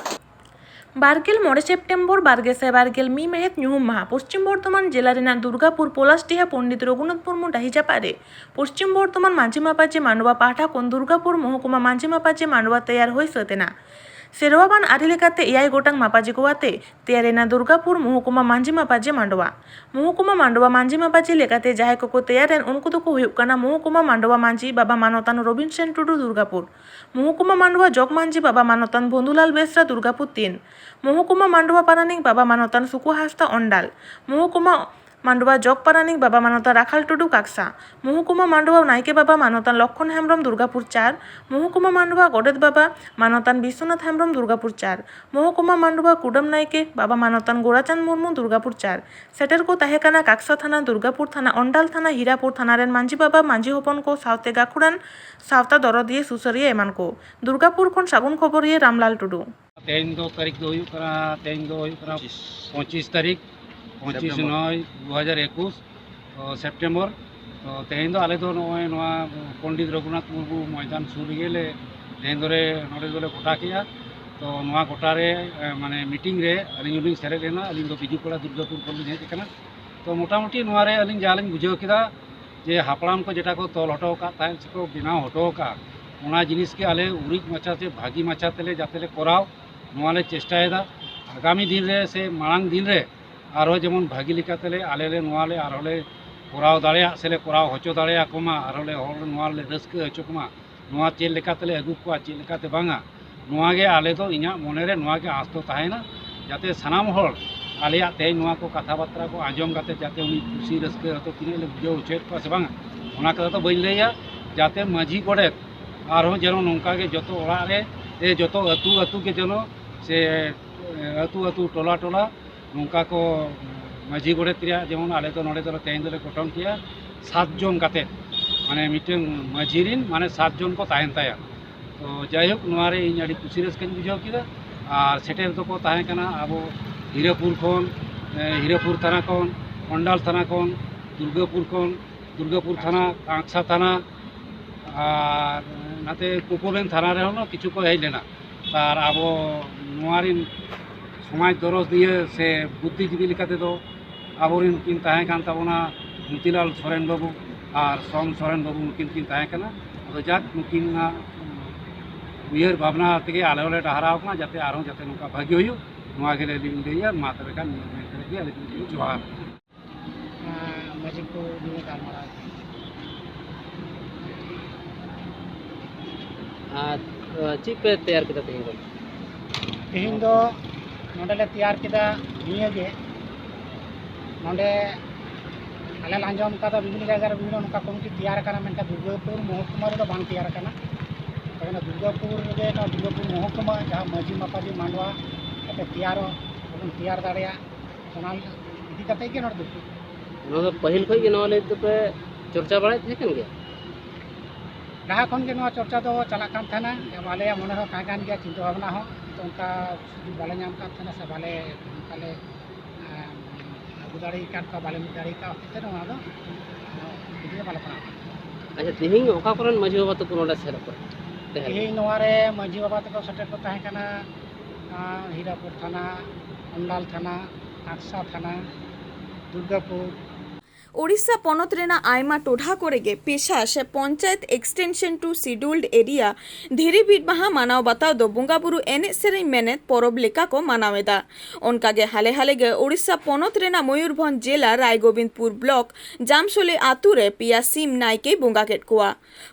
ᱵᱟᱨᱜᱮᱞ ᱢᱚᱬᱮ ᱥᱮᱯᱴᱮᱢᱵᱚᱨ ᱵᱟᱨᱜᱮᱥᱟᱭ ᱵᱟᱨᱜᱮᱞ ᱢᱤᱫ ᱢᱟᱹᱦᱤᱛ ᱧᱩᱦᱩᱢ ᱢᱟᱦᱟ ᱯᱚᱥᱪᱤᱢ ᱵᱚᱨᱫᱷᱚᱢᱟᱱ ᱡᱮᱞᱟ ᱨᱮᱱᱟᱜ ᱫᱩᱨᱜᱟᱯᱩᱨ ᱯᱚᱞᱟᱥᱰᱤᱦᱟ ᱯᱚᱱᱰᱤᱛ ᱨᱚᱜᱷᱩᱱᱟᱛᱷ ᱢᱩᱨᱢᱩ ᱰᱟᱹᱦᱤ ᱡᱟᱯᱟᱜ ᱨᱮ ᱯᱚᱥᱪᱤᱢ ᱵᱚᱨᱫᱷᱚᱢᱟᱱ ᱢᱟᱹᱡᱷᱤ ᱢᱟᱯᱟᱡᱤ ᱢᱟᱱᱰᱣᱟ ᱯᱟᱦᱴᱟ ᱠᱷᱚᱱ ᱫᱩᱨᱜᱟᱯᱩᱨ ᱢᱚᱦᱚᱠᱩᱢᱟ ᱢᱟᱹᱡᱷᱤ ᱢᱟᱯᱟᱡᱤ ᱢᱟᱱᱰᱣᱟ ᱛᱮᱭᱟᱨ ᱦᱩᱭ ᱥᱟᱹᱛ ᱮᱱᱟ᱾ ᱥᱮᱨᱣᱟᱣᱟᱱ ᱟᱹᱨᱤ ᱞᱮᱠᱟᱛᱮ ᱮᱭᱟᱭ ᱜᱚᱴᱟᱝ ᱢᱟᱯᱟᱡᱤ ᱠᱚ ᱟᱛᱮ ᱛᱮᱭᱟᱨ ᱮᱱᱟ ᱫᱩᱨᱜᱟᱯᱩᱨ ᱢᱚᱦᱚᱠᱩᱢᱟ ᱢᱟᱹᱡᱷᱤ ᱢᱟᱯᱟᱡᱤ ᱢᱟᱱᱰᱣᱟ᱾ ᱢᱚᱦᱚᱠᱩᱢᱟ ᱢᱟᱱᱰᱣᱟ ᱢᱟᱹᱡᱷᱤ ᱢᱟᱯᱟᱡᱤ ᱞᱮᱠᱟᱛᱮ ᱡᱟᱦᱟᱸᱭ ᱠᱚᱠᱚ ᱛᱮᱭᱟᱨ ᱮᱱ ᱩᱱᱠᱩ ᱫᱚᱠᱚ ᱦᱩᱭᱩᱜ ᱠᱟᱱᱟ ᱢᱚᱦᱚᱠᱩᱢᱟ ᱢᱟᱱᱰᱣᱟ ᱢᱟᱹᱡᱷᱤ ᱵᱟᱵᱟ ᱢᱟᱱᱚᱛᱟᱱ ᱨᱚᱵᱤᱱ ᱥᱮᱱ ᱴᱩᱰᱩ ᱫᱩᱨᱜᱟᱯᱩᱨ, ᱢᱚᱦᱚᱠᱩᱢᱟ ᱢᱟᱱᱰᱣᱟ ᱡᱚᱜᱽ ᱢᱟᱹᱡᱷᱤ ᱵᱟᱵᱟ ᱢᱟᱱᱚᱛᱟᱱ ᱵᱚᱱᱫᱩᱞᱟᱞ ᱵᱮᱥᱨᱟ ᱫᱩᱨᱜᱟᱯᱩᱨ ᱛᱤᱱ, ᱢᱚᱦᱚᱠᱩᱢᱟ ᱢᱟᱱᱰᱣᱟ ᱯᱟᱨᱟᱱᱤᱠ ᱵᱟᱵᱟ ᱢᱟᱱᱚᱛᱟᱱ ᱥᱩᱠᱩ ᱦᱟᱸᱥᱫᱟ ᱚᱱᱰᱟᱞ, ᱢᱚᱦᱚᱠᱩᱢᱟ ᱢᱟᱱᱰᱣᱟ ᱡᱚᱜᱽ ᱯᱟᱨᱟᱱᱤᱠ ᱵᱟᱵᱟ ᱢᱟᱱᱚᱛᱟᱱ ᱨᱟᱠᱷᱟᱞ ᱴᱩᱰᱩ ᱠᱟᱠᱥᱟ, ᱢᱚᱦᱚᱠᱩᱢᱟ ᱢᱟᱱᱰᱣᱟ ᱱᱟᱭᱠᱮ ᱵᱟᱵᱟ ᱢᱟᱱᱚᱛᱟᱱ ᱞᱚᱠᱷᱚᱱ ᱦᱮᱢᱵᱨᱚᱢ ᱫᱩᱨᱜᱟᱯᱩᱨ ᱪᱟᱨ, ᱢᱚᱦᱚᱠᱩᱢᱟ ᱢᱟᱱᱰᱣᱟ ᱜᱚᱰᱮᱛ ᱵᱟᱵᱟ ᱢᱟᱱᱚᱛᱟᱱ ᱵᱤᱥᱥᱚᱱᱟᱛᱷ ᱦᱮᱢᱵᱨᱚᱢ ᱫᱩᱨᱜᱟᱯᱩᱨ ᱪᱟᱨ, ᱢᱚᱦᱚᱠᱩᱢᱟ ᱢᱟᱱᱰᱣᱟ ᱠᱩᱰᱟᱹᱢ ᱱᱟᱭᱠᱮ ᱵᱟᱵᱟ ᱢᱟᱱᱚᱛᱟᱱ ᱜᱳᱨᱟᱪᱟᱸᱫᱽ ᱢᱩᱨᱢᱩ ᱫᱩᱨᱜᱟᱯᱩᱨ ᱪᱟᱨ᱾ ᱥᱮᱴᱮᱨ ᱠᱚ ᱛᱟᱦᱮᱸ ᱠᱟᱱᱟ ᱠᱟᱠᱥᱟ ᱛᱷᱟᱱᱟ, ᱫᱩᱨᱜᱟᱯᱩᱨ ᱛᱷᱟᱱᱟ, ᱚᱱᱰᱟᱞ ᱛᱷᱟᱱᱟ, ᱦᱤᱨᱟᱯᱩᱨ ᱛᱷᱟᱱᱟ ᱨᱮᱱ ᱢᱟᱹᱡᱷᱤ ᱵᱟᱵᱟ, ᱢᱟᱹᱡᱷᱤ ᱦᱚᱯᱚᱱ ᱠᱚ ᱥᱟᱶᱛᱮ ᱜᱟᱹᱠᱷᱩᱲᱟᱱ ᱥᱟᱶᱛᱟ ᱫᱚᱨᱚᱫᱤᱭᱟᱹ ᱥᱩᱥᱟᱹᱨᱤᱭᱟᱹ ᱮᱢᱟᱱ ᱠᱚ᱾ ᱫᱩᱨᱜᱟᱯᱩᱨ ᱠᱷᱚᱱ ᱥᱟᱹᱜᱩᱱ ᱠᱷᱚᱵᱚᱨᱤᱭᱟᱹ ᱨᱟᱢᱞᱟᱞ ᱴᱩᱰᱩ᱾ ᱛᱮᱦᱮᱧ ᱫᱚ ᱛᱟᱹᱨᱤᱠᱷ ᱫᱚ ᱦᱩᱭᱩᱜ ᱠᱟᱱᱟ, ᱛᱮᱦᱮᱧ ᱫᱚ ᱦᱩᱭᱩᱜ ᱠᱟᱱᱟ ᱯᱚᱸᱪᱤᱥ ᱛᱟᱹᱨᱤᱠᱷ, ᱯᱚᱸᱪᱤᱥ ᱱᱚᱭ ᱫᱩ ᱦᱟᱡᱟᱨ ᱮᱠᱩᱥ, ᱛᱚ ᱥᱮᱯᱴᱮᱢᱵᱚᱨ᱾ ᱛᱚ ᱛᱮᱦᱮᱧ ᱫᱚ ᱟᱞᱮ ᱫᱚ ᱱᱚᱜᱼᱚᱭ ᱱᱚᱣᱟ ᱯᱚᱱᱰᱤᱛ ᱨᱚᱜᱷᱩᱱᱟᱛᱷ ᱢᱩᱨᱢᱩ ᱢᱚᱭᱫᱟᱱ ᱥᱩᱨ ᱨᱮᱜᱮ ᱞᱮ ᱛᱮᱦᱮᱧ ᱫᱚᱞᱮ ᱱᱚᱰᱮ ᱫᱚᱞᱮ ᱜᱚᱴᱟ ᱠᱮᱜᱼᱟ᱾ ᱛᱚ ᱱᱚᱣᱟ ᱜᱚᱴᱟ ᱨᱮ ᱮ, ᱢᱟᱱᱮ ᱢᱤᱴᱤᱝ ᱨᱮ ᱟᱹᱞᱤᱧ ᱦᱚᱸᱞᱤᱧ ᱥᱮᱞᱮᱫ ᱞᱮᱱᱟ᱾ ᱟᱹᱞᱤᱧ ᱫᱚ ᱵᱤᱡᱩ ᱯᱟᱲᱟ ᱫᱩᱨᱜᱟᱯᱩᱨ ᱠᱷᱚᱱ ᱞᱤᱧ ᱦᱮᱡ ᱟᱠᱟᱱᱟ᱾ ᱛᱚ ᱢᱚᱴᱟᱢᱩᱴᱤ ᱱᱚᱣᱟ ᱨᱮ ᱟᱹᱞᱤᱧ ᱡᱟᱦᱟᱸ ᱞᱤᱧ ᱵᱩᱡᱷᱟᱹᱣ ᱠᱮᱫᱟ ᱡᱮ ᱦᱟᱯᱲᱟᱢ ᱠᱚ ᱡᱮᱴᱟ ᱠᱚ ᱛᱚᱞ ᱦᱚᱴᱚ ᱟᱠᱟᱫ ᱛᱟᱦᱮᱸᱫ ᱥᱮᱠᱚ ᱵᱮᱱᱟᱣ ᱦᱚᱴᱚ ᱟᱠᱟᱫᱼᱟ, ᱚᱱᱟ ᱡᱤᱱᱤᱥ ᱜᱮ ᱟᱞᱮ ᱩᱨᱤᱡ ᱢᱟᱪᱷᱟ ᱥᱮ ᱵᱷᱟᱹᱜᱤ ᱢᱟᱪᱷᱟ ᱛᱮᱞᱮ ᱡᱟᱛᱮ ᱞᱮ ᱠᱚᱨᱟᱣ, ᱱᱚᱣᱟ ᱞᱮ ᱪᱮᱥᱴᱟᱭᱮᱫᱟ᱾ ᱟᱜᱟᱢᱤ ᱫᱤᱱ ᱨᱮ ᱥᱮ ᱢᱟᱲᱟᱝ ᱫᱤᱱ ᱨᱮ ᱟᱨᱦᱚᱸ ᱡᱮᱢᱚᱱ ᱵᱷᱟᱹᱜᱤ ᱞᱮᱠᱟ ᱛᱮᱞᱮ ᱟᱞᱮ ᱞᱮ ᱱᱚᱣᱟ ᱞᱮ ᱟᱨᱦᱚᱸ ᱞᱮ ᱠᱚᱨᱟᱣ ᱫᱟᱲᱮᱭᱟᱜ ᱥᱮ ᱞᱮ ᱠᱚᱨᱟᱣ ᱦᱚᱪᱚ ᱫᱟᱲᱮᱭᱟᱠᱚ ᱢᱟ, ᱟᱨᱦᱚᱸ ᱞᱮ ᱦᱚᱲ ᱱᱚᱣᱟ ᱞᱮ ᱨᱟᱹᱥᱠᱟᱹ ᱦᱚᱪᱚ ᱠᱚᱢᱟ, ᱱᱚᱣᱟ ᱪᱮᱫ ᱞᱮᱠᱟ ᱛᱮᱞᱮ ᱟᱹᱜᱩ ᱠᱚᱣᱟ, ᱪᱮᱫ ᱞᱮᱠᱟᱛᱮ ᱵᱟᱝᱟ, ᱱᱚᱣᱟ ᱜᱮ ᱟᱞᱮ ᱫᱚ ᱤᱧᱟᱹᱜ ᱢᱚᱱᱮ ᱨᱮ ᱱᱚᱣᱟ ᱜᱮ ᱟᱸᱥ ᱫᱚ ᱛᱟᱦᱮᱱᱟ, ᱡᱟᱛᱮ ᱥᱟᱱᱟᱢ ᱦᱚᱲ ᱟᱞᱮᱭᱟᱜ ᱛᱮᱦᱮᱧ ᱱᱚᱣᱟ ᱠᱚ ᱠᱟᱛᱷᱟ ᱵᱟᱨᱛᱟ ᱠᱚ ᱟᱸᱡᱚᱢ ᱠᱟᱛᱮ ᱡᱟᱛᱮ ᱩᱱᱤ ᱠᱩᱥᱤ ᱨᱟᱹᱥᱠᱟᱹ ᱦᱚᱭᱛᱳ ᱛᱤᱱᱟᱹᱜ ᱞᱮ ᱵᱩᱡᱷᱟᱹᱣ ᱦᱚᱪᱚᱭᱮᱫ ᱠᱚᱣᱟ ᱥᱮ ᱵᱟᱝᱟ, ᱚᱱᱟ ᱠᱟᱛᱷᱟ ᱫᱚ ᱵᱟᱹᱧ ᱞᱟᱹᱭᱟ, ᱡᱟᱛᱮ ᱢᱟᱹᱡᱷᱤ ᱜᱚᱰᱮᱛ ᱟᱨᱦᱚᱸ ᱡᱮᱱᱚ ᱱᱚᱝᱠᱟ ᱜᱮ ᱡᱚᱛᱚ ᱚᱲᱟᱜ ᱨᱮ, ᱮ, ᱡᱚᱛᱚ ᱟᱹᱛᱩ ᱟᱹᱛᱩ ᱜᱮ ᱡᱮᱱᱚ ᱥᱮ, ᱮ, ᱟᱹᱛᱩ ᱟᱹᱛᱩ ᱴᱚᱞᱟ ᱴᱚᱞᱟ ᱱᱚᱝᱠᱟ ᱠᱚ ᱢᱟᱹᱡᱷᱤ ᱜᱚᱰᱮᱛ ᱨᱮᱭᱟᱜ ᱡᱮᱢᱚᱱ ᱟᱞᱮ ᱫᱚ ᱱᱚᱰᱮ ᱫᱚᱞᱮ ᱛᱮᱦᱮᱧ ᱫᱚᱞᱮ ᱜᱚᱴᱷᱚᱱ ᱠᱮᱜᱼᱟ ᱥᱟᱛ ᱡᱚᱱ ᱠᱟᱛᱮ, ᱢᱟᱱᱮ ᱢᱤᱫᱴᱟᱝ ᱢᱟᱹᱡᱷᱤ ᱨᱤᱱ ᱢᱟᱱᱮ ᱥᱟᱛ ᱡᱚᱱ ᱠᱚ ᱛᱟᱦᱮᱱ ᱛᱟᱭᱟ᱾ ᱛᱚ ᱡᱟᱭᱦᱳᱠ, ᱱᱚᱣᱟ ᱨᱮ ᱤᱧ ᱟᱹᱰᱤ ᱠᱩᱥᱤ ᱨᱟᱹᱥᱠᱟᱹᱧ ᱵᱩᱡᱷᱟᱹᱣ ᱠᱮᱫᱟ᱾ ᱟᱨ ᱥᱮᱴᱮᱨ ᱫᱚᱠᱚ ᱛᱟᱦᱮᱸ ᱠᱟᱱᱟ ᱟᱵᱚ ᱦᱤᱨᱟᱹᱯᱩᱨ ᱠᱷᱚᱱ, ᱮ, ᱦᱤᱨᱟᱹᱯᱩᱨ ᱛᱷᱟᱱᱟ ᱠᱷᱚᱱ, ᱚᱱᱰᱟᱞ ᱛᱷᱟᱱᱟ ᱠᱷᱚᱱ, ᱫᱩᱨᱜᱟᱯᱩᱨ ᱠᱷᱚᱱ, ᱫᱩᱨᱜᱟᱯᱩᱨ ᱛᱷᱟᱱᱟ, ᱠᱟᱸᱠᱥᱟ ᱛᱷᱟᱱᱟ, ᱟᱨ ᱱᱟᱛᱮ ᱠᱳᱠᱳᱵᱮᱱ ᱛᱷᱟᱱᱟ ᱨᱮᱦᱚᱸ ᱠᱤᱪᱷᱩ ᱠᱚ ᱦᱮᱡ ᱞᱮᱱᱟ᱾ ᱟᱨ ᱟᱵᱚ ᱱᱚᱣᱟ ᱨᱤᱱ ᱥᱚᱢᱟᱡᱽ ᱫᱚᱨᱚᱥ ᱫᱤᱭᱟᱹ ᱥᱮ ᱵᱩᱫᱽᱫᱷᱤᱡᱤᱵᱤ ᱞᱮᱠᱟ ᱛᱮᱫᱚ ᱟᱵᱚᱨᱮᱱ ᱠᱤᱱ ᱛᱟᱦᱮᱸ ᱠᱟᱱ ᱛᱟᱵᱚᱱᱟ ᱢᱚᱛᱤᱞᱟᱞ ᱥᱚᱨᱮᱱ ᱵᱟᱹᱵᱩ ᱟᱨ ᱥᱚᱢ ᱥᱚᱨᱮᱱ ᱵᱟᱹᱵᱩ, ᱱᱩᱠᱤᱱ ᱠᱤᱱ ᱛᱟᱦᱮᱸ ᱠᱟᱱᱟ᱾ ᱟᱫᱚ ᱡᱟᱠ, ᱱᱩᱠᱤᱱᱟᱜ ᱩᱭᱦᱟᱹᱨ ᱵᱷᱟᱵᱽᱱᱟ ᱛᱮᱜᱮ ᱟᱞᱮ ᱦᱚᱸᱞᱮ ᱰᱟᱦᱟᱨᱟᱣ ᱠᱟᱱᱟ, ᱡᱟᱛᱮ ᱟᱨᱦᱚᱸ ᱡᱟᱛᱮ ᱱᱚᱝᱠᱟ ᱵᱷᱟᱹᱜᱤ ᱦᱩᱭᱩᱜ, ᱱᱚᱣᱟ ᱜᱮᱞᱮ ᱟᱹᱞᱤᱧ ᱞᱤᱧ ᱞᱟᱹᱭᱟ᱾ ᱢᱟ ᱛᱚᱵᱮ ᱠᱷᱟᱱ ᱱᱤᱭᱟᱹ ᱢᱮᱱ ᱠᱟᱛᱮ ᱜᱮ ᱟᱹᱞᱤᱧ ᱫᱚᱞᱤᱧ ᱡᱚᱦᱟᱨ᱾ ᱢᱟᱹᱡᱷᱤ ᱠᱚ ᱱᱤᱭᱟᱹ ᱜᱟᱞᱢᱟᱨᱟᱣ᱾ ᱟᱨ, ᱟᱨ ᱪᱮᱫ ᱯᱮ ᱛᱮᱭᱟᱨ ᱠᱮᱫᱟ ᱛᱮᱦᱮᱧ ᱫᱚ? ᱛᱮᱦᱮᱧ ᱫᱚ ᱱᱚᱰᱮ ᱞᱮ ᱛᱮᱭᱟᱨ ᱠᱮᱫᱟ ᱱᱤᱭᱟᱹ ᱜᱮ, ᱱᱚᱰᱮ ᱟᱞᱮ ᱞᱮ ᱟᱸᱡᱚᱢ ᱠᱟᱫᱟ ᱵᱤᱵᱷᱤᱱᱱᱚ ᱡᱟᱭᱜᱟ ᱨᱮ ᱵᱤᱵᱷᱤᱱᱱᱚ ᱱᱚᱝᱠᱟ ᱠᱚᱢᱤᱴᱤ ᱛᱮᱭᱟᱨ ᱟᱠᱟᱱᱟ, ᱢᱮᱱᱠᱷᱟᱱ ᱫᱩᱨᱜᱟᱯᱩᱨ ᱢᱚᱦᱚᱠᱩᱢᱟ ᱨᱮᱫᱚ ᱵᱟᱝ ᱛᱮᱭᱟᱨ ᱟᱠᱟᱱᱟ᱾ ᱛᱚᱵᱮ ᱚᱱᱟ ᱫᱩᱨᱜᱟᱯᱩᱨ ᱨᱮᱜᱮ, ᱱᱚᱣᱟ ᱫᱩᱨᱜᱟᱯᱩᱨ ᱢᱚᱦᱚᱠᱩᱢᱟ ᱡᱟᱦᱟᱸ ᱢᱟᱹᱡᱷᱤ ᱢᱟᱯᱟᱡᱷᱤ ᱢᱟᱰᱣᱟ ᱠᱟᱛᱮ ᱛᱮᱭᱟᱨᱚᱜ, ᱵᱚᱱ ᱛᱮᱭᱟᱨ ᱫᱟᱲᱮᱭᱟᱜ, ᱚᱱᱟ ᱤᱫᱤ ᱠᱟᱛᱮ ᱜᱮ ᱱᱚᱰᱮ ᱫᱩᱯᱲᱩᱵ᱾ ᱱᱚᱣᱟ ᱫᱚ ᱯᱟᱹᱦᱤᱞ ᱠᱷᱚᱱ ᱜᱮ ᱱᱚᱣᱟ ᱞᱟᱹᱭ ᱫᱚᱯᱮ ᱪᱚᱨᱪᱟ ᱵᱟᱲᱟᱭᱮᱫ ᱛᱟᱦᱮᱸ ᱠᱟᱱ ᱜᱮᱭᱟ? ᱞᱟᱦᱟ ᱠᱷᱚᱱ ᱜᱮ ᱱᱚᱣᱟ ᱪᱚᱨᱪᱟ ᱫᱚ ᱪᱟᱞᱟᱜ ᱠᱟᱱ ᱛᱟᱦᱮᱱᱟ, ᱟᱞᱮᱭᱟᱜ ᱢᱚᱱᱮ ᱨᱮᱦᱚᱸ ᱛᱟᱦᱮᱸ ᱠᱟᱱ ᱜᱮᱭᱟ, ᱪᱤᱱᱛᱟᱹ ᱵᱷᱟᱵᱽᱱᱟ ᱦᱚᱸ, ᱠᱤᱱᱛᱩ ᱚᱱᱠᱟ ᱥᱩᱡᱳᱜᱽ ᱵᱟᱞᱮ ᱧᱟᱢ ᱠᱟᱱ ᱛᱟᱦᱮᱱᱟ ᱥᱮ ᱵᱟᱞᱮ, ᱚᱱᱠᱟ ᱞᱮ, ᱮᱸ, ᱟᱹᱜᱩ ᱫᱟᱲᱮ ᱟᱠᱟᱫ ᱠᱚᱣᱟ, ᱵᱟᱞᱮ ᱢᱤᱫ ᱫᱟᱲᱮ ᱟᱠᱟᱫ ᱦᱚᱛᱮᱡ ᱛᱮ ᱱᱚᱣᱟ ᱫᱚ, ᱮᱸ, ᱤᱫᱤ ᱫᱚ ᱵᱟᱞᱮ ᱯᱟᱲᱟᱣ ᱟᱠᱟᱱᱟ᱾ ᱟᱪᱪᱷᱟ, ᱛᱮᱦᱮᱧ ᱚᱠᱟ ᱠᱚᱨᱮᱱ ᱢᱟᱹᱡᱷᱤ ᱵᱟᱵᱟ ᱛᱟᱠᱚ ᱱᱚᱰᱮ ᱥᱮᱞᱮᱫ ᱠᱚ? ᱛᱮᱦᱮᱧ ᱱᱚᱣᱟ ᱨᱮ ᱢᱟᱹᱡᱷᱤ ᱵᱟᱵᱟ ᱛᱟᱠᱚ ᱥᱮᱴᱮᱨ ᱠᱚ ᱛᱟᱦᱮᱸ ᱠᱟᱱᱟ, ᱟᱨ ᱦᱤᱨᱟᱯᱩᱨ ᱛᱷᱟᱱᱟ, ᱚᱱᱰᱟᱞ ᱛᱷᱟᱱᱟ, ᱟᱠᱥᱟ ᱛᱷᱟᱱᱟ, ᱫᱩᱨᱜᱟᱯᱩᱨ᱾ ᱳᱰᱤᱥᱟ ᱯᱚᱱᱚᱛ ᱨᱮᱱᱟᱜ ᱟᱭᱢᱟ ᱴᱚᱴᱷᱟ ᱠᱚᱨᱮ ᱜᱮ ᱯᱮᱥᱟ ᱥᱮ panchayat extension to scheduled area ᱫᱷᱤᱨᱤ ᱵᱤᱫ ᱢᱟᱦᱟ ᱢᱟᱱᱟᱣ ᱵᱟᱛᱟᱣ ᱫᱚ ᱵᱚᱸᱜᱟ ᱵᱩᱨᱩ ᱮᱱᱮᱡ ᱥᱮᱨᱮᱧ ᱢᱮᱱᱮᱛ ᱯᱚᱨᱚᱵᱽ ᱞᱮᱠᱟ ᱠᱚ ᱢᱟᱱᱟᱣ ᱮᱫᱟ᱾ ᱚᱱᱠᱟ ᱜᱮ ᱦᱟᱞᱮ ᱦᱟᱞᱮ ᱜᱮ ᱳᱰᱤᱥᱟ ᱯᱚᱱᱚᱛ ᱨᱮᱱᱟᱜ ᱢᱚᱭᱩᱨᱵᱷᱚᱸᱡᱽ ᱡᱮᱞᱟ ᱨᱟᱭᱜᱳᱵᱤᱱᱫᱽᱯᱩᱨ ᱵᱞᱚᱠ ᱡᱟᱢᱥᱳᱞᱤ ᱟᱛᱩ ᱨᱮ ᱯᱮᱭᱟ ᱥᱤᱢ ᱱᱟᱭᱠᱮᱭ ᱵᱚᱸᱜᱟ ᱠᱮᱫ ᱠᱚᱣᱟ᱾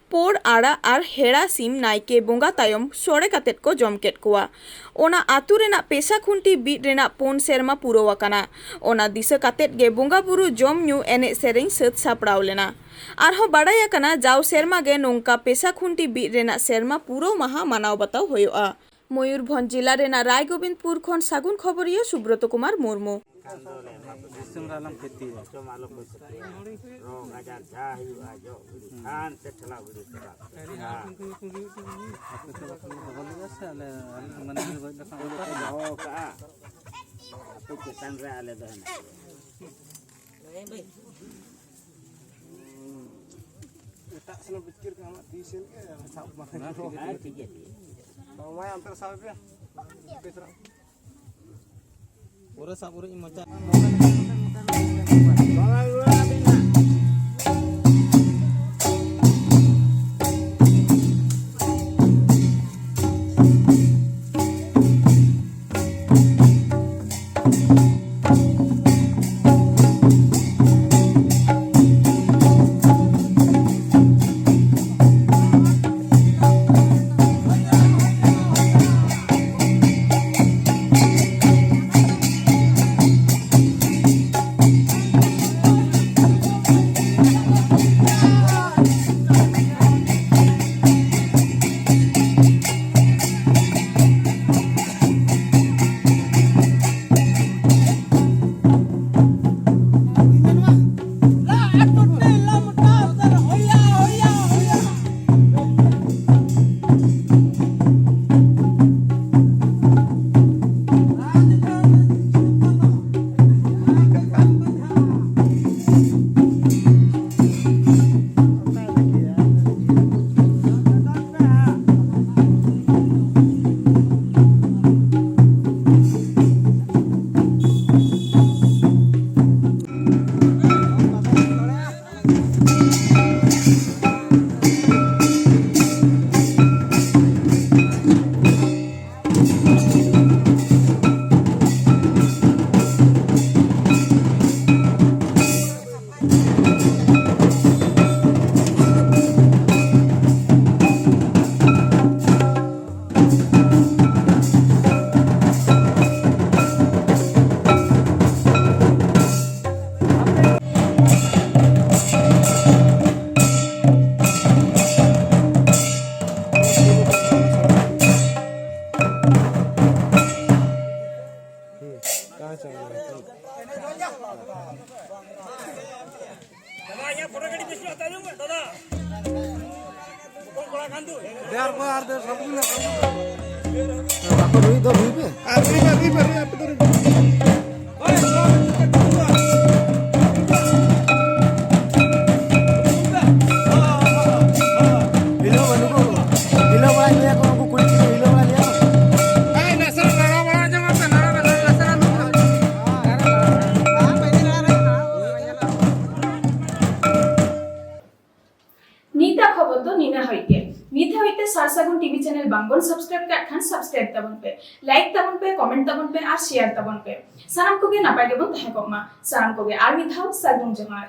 ᱯᱳᱲ, ᱟᱲᱟᱜ ᱟᱨ ᱦᱮᱲᱟ ᱥᱤᱢ ᱱᱟᱭᱠᱮ ᱵᱚᱸᱜᱟ ᱛᱟᱭᱚᱢ ᱥᱚᱲᱮ ᱠᱟᱛᱮᱫ ᱠᱚ ᱡᱚᱢ ᱠᱮᱫ ᱠᱚᱣᱟ᱾ ᱚᱱᱟ ᱟᱹᱛᱩ ᱨᱮᱱᱟᱜ ᱯᱮᱥᱟ ᱠᱷᱩᱱᱴᱤ ᱵᱤᱫ ᱨᱮᱱᱟᱜ ᱯᱩᱱ ᱥᱮᱨᱢᱟ ᱯᱩᱨᱟᱹᱣ ᱟᱠᱟᱱᱟ᱾ ᱚᱱᱟ ᱫᱤᱥᱟᱹ ᱠᱟᱛᱮᱫ ᱜᱮ ᱵᱚᱸᱜᱟ ᱵᱩᱨᱩ, ᱡᱚᱢ ᱧᱩ, ᱮᱱᱮᱡ ᱥᱮᱨᱮᱧ ᱥᱟᱹᱛ ᱥᱟᱯᱲᱟᱣ ᱞᱮᱱᱟ᱾ ᱟᱨᱦᱚᱸ ᱵᱟᱲᱟᱭ ᱟᱠᱟᱱᱟ, ᱡᱟᱣ ᱥᱮᱨᱢᱟ ᱜᱮ ᱱᱚᱝᱠᱟ ᱯᱮᱥᱟ ᱠᱷᱩᱱᱴᱤ ᱵᱤᱫ ᱨᱮᱱᱟᱜ ᱥᱮᱨᱢᱟ ᱯᱩᱨᱟᱹᱣ ᱢᱟᱦᱟ ᱢᱟᱱᱟᱣ ᱵᱟᱛᱟᱣ ᱦᱩᱭᱩᱜᱼᱟ᱾ ᱢᱚᱭᱩᱨᱵᱷᱚᱸᱡᱽ ᱡᱮᱞᱟ ᱨᱮᱱᱟᱜ ᱨᱟᱭᱜᱳᱵᱤᱱᱫᱽᱯᱩᱨ ᱠᱷᱚᱱ ᱥᱟᱹᱜᱩᱱ ᱠᱷᱚᱵᱚᱨᱤᱭᱟᱹ ᱥᱩᱵᱨᱚᱛ ᱠᱩᱢᱟᱨ ᱢᱩᱨᱢᱩ᱾ ᱫᱤᱥᱚᱢ ᱨᱮ ᱟᱞᱚᱢ ᱠᱷᱚᱛᱤᱭᱟ᱾ ᱨᱳᱜᱽ ᱟᱡᱟᱨ ᱡᱟ ᱦᱩᱭᱩᱜᱼᱟ, ᱡᱚᱜ ᱜᱤᱰᱤ ᱠᱷᱟᱱ ᱥᱮ ᱴᱷᱮᱞᱟᱣ ᱜᱤᱰᱤ ᱠᱚᱨᱟᱣ᱾ ᱟᱯᱮ ᱪᱟᱞᱟᱜ ᱠᱷᱟᱱ ᱫᱚᱦᱚ ᱞᱮᱫᱟ ᱥᱮ ᱟᱞᱮ, ᱟᱞᱮ ᱢᱟᱹᱱᱢᱤ ᱞᱮ ᱜᱚᱡ ᱞᱮᱠᱷᱟᱱ ᱫᱚ ᱫᱚᱦᱚ ᱠᱟᱜᱼᱟ᱾ ᱟᱯᱮ ᱪᱮᱛᱟᱱ ᱨᱮ ᱟᱞᱮ ᱫᱚ ᱦᱮᱱᱟᱜ ᱞᱮᱭᱟ᱾ ᱮᱴᱟᱜ ᱥᱮᱱ ᱵᱤᱛᱠᱤᱨ ᱠᱚ ᱟᱢᱟᱜ ᱛᱤ ᱥᱮᱱ ᱜᱮ ᱥᱟᱵ ᱵᱟᱝ ᱦᱮᱸ, ᱴᱷᱤᱠ ᱜᱮᱭᱟ, ᱴᱷᱤᱠ ᱜᱮᱭᱟ᱾ ᱱᱚᱣᱟ ᱚᱱᱛᱮ ᱨᱮ ᱥᱟᱵ ᱯᱮ᱾ ᱯᱩᱨᱟᱹ ᱥᱟᱵ ᱩᱨᱤᱡ ᱢᱚᱪᱟ᱾ ᱨᱩᱭ ᱫᱚ ᱨᱩᱭ ᱯᱮ᱾ ᱟᱨ ᱨᱩᱭ ᱯᱮ, ᱨᱩᱭ ᱯᱮ, ᱨᱩᱭ ᱯᱮ, ᱟᱯᱮ ᱫᱚ ᱨᱩᱭ ᱯᱮ᱾ ᱦᱤᱞᱟᱹᱣ ᱵᱟᱹᱱᱩᱜ ᱠᱚ, ᱦᱤᱞᱟᱹᱣ ᱵᱟᱲᱟ ᱞᱮᱭᱟ ᱠᱚ, ᱩᱱᱠᱩ ᱠᱩᱲᱤ ᱜᱤᱫᱽᱨᱟᱹ ᱦᱤᱞᱟᱹᱣ ᱵᱟᱲᱟ ᱞᱮᱭᱟ ᱠᱚ᱾ ᱮᱭ, ᱱᱟᱥᱮᱱᱟᱜ ᱞᱟᱲᱟ ᱵᱟᱲᱟ ᱧᱚᱜ ᱟᱯᱮ, ᱞᱟᱲᱟ ᱵᱮᱱ, ᱱᱟᱥᱮᱱᱟᱜ ᱞᱩ ᱵᱮᱱ᱾ ᱱᱤᱛᱟᱜ ᱠᱷᱚᱵᱚᱨ ᱫᱚ ᱱᱤᱱᱟᱹ ᱦᱟᱹᱵᱤᱡ ᱜᱮ᱾ ᱱᱤᱛ ᱦᱟᱹᱵᱤᱡ ᱛᱮ ᱥᱟᱨ ᱥᱟᱹᱜᱩᱱ ᱴᱤᱵᱷᱤ ᱪᱮᱱᱮᱞ ᱵᱟᱝᱵᱚᱱ ᱥᱟᱵᱥᱠᱨᱟᱭᱤᱵ ᱠᱟᱜ ᱠᱷᱟᱱ ᱥᱟᱵᱥᱠᱨᱟᱭᱤᱵ ᱛᱟᱵᱚᱱ ᱯᱮ, ᱞᱟᱭᱤᱠ ᱛᱟᱵᱚᱱ ᱯᱮ, ᱠᱚᱢᱮᱱᱴ ᱛᱟᱵᱚᱱ ᱯᱮ ᱟᱨ ᱥᱮᱭᱟᱨ ᱛᱟᱵᱚᱱ ᱯᱮ᱾ ᱥᱟᱱᱟᱢ ᱠᱚᱜᱮ ᱱᱟᱯᱟᱭ ᱜᱮᱵᱚᱱ ᱛᱟᱦᱮᱸ ᱠᱚᱜ ᱢᱟ᱾ ᱥᱟᱱᱟᱢ ᱠᱚᱜᱮ ᱟᱨ ᱢᱤᱫ ᱫᱷᱟᱣ ᱥᱟᱹᱜᱩᱱ ᱡᱚᱦᱟᱨ᱾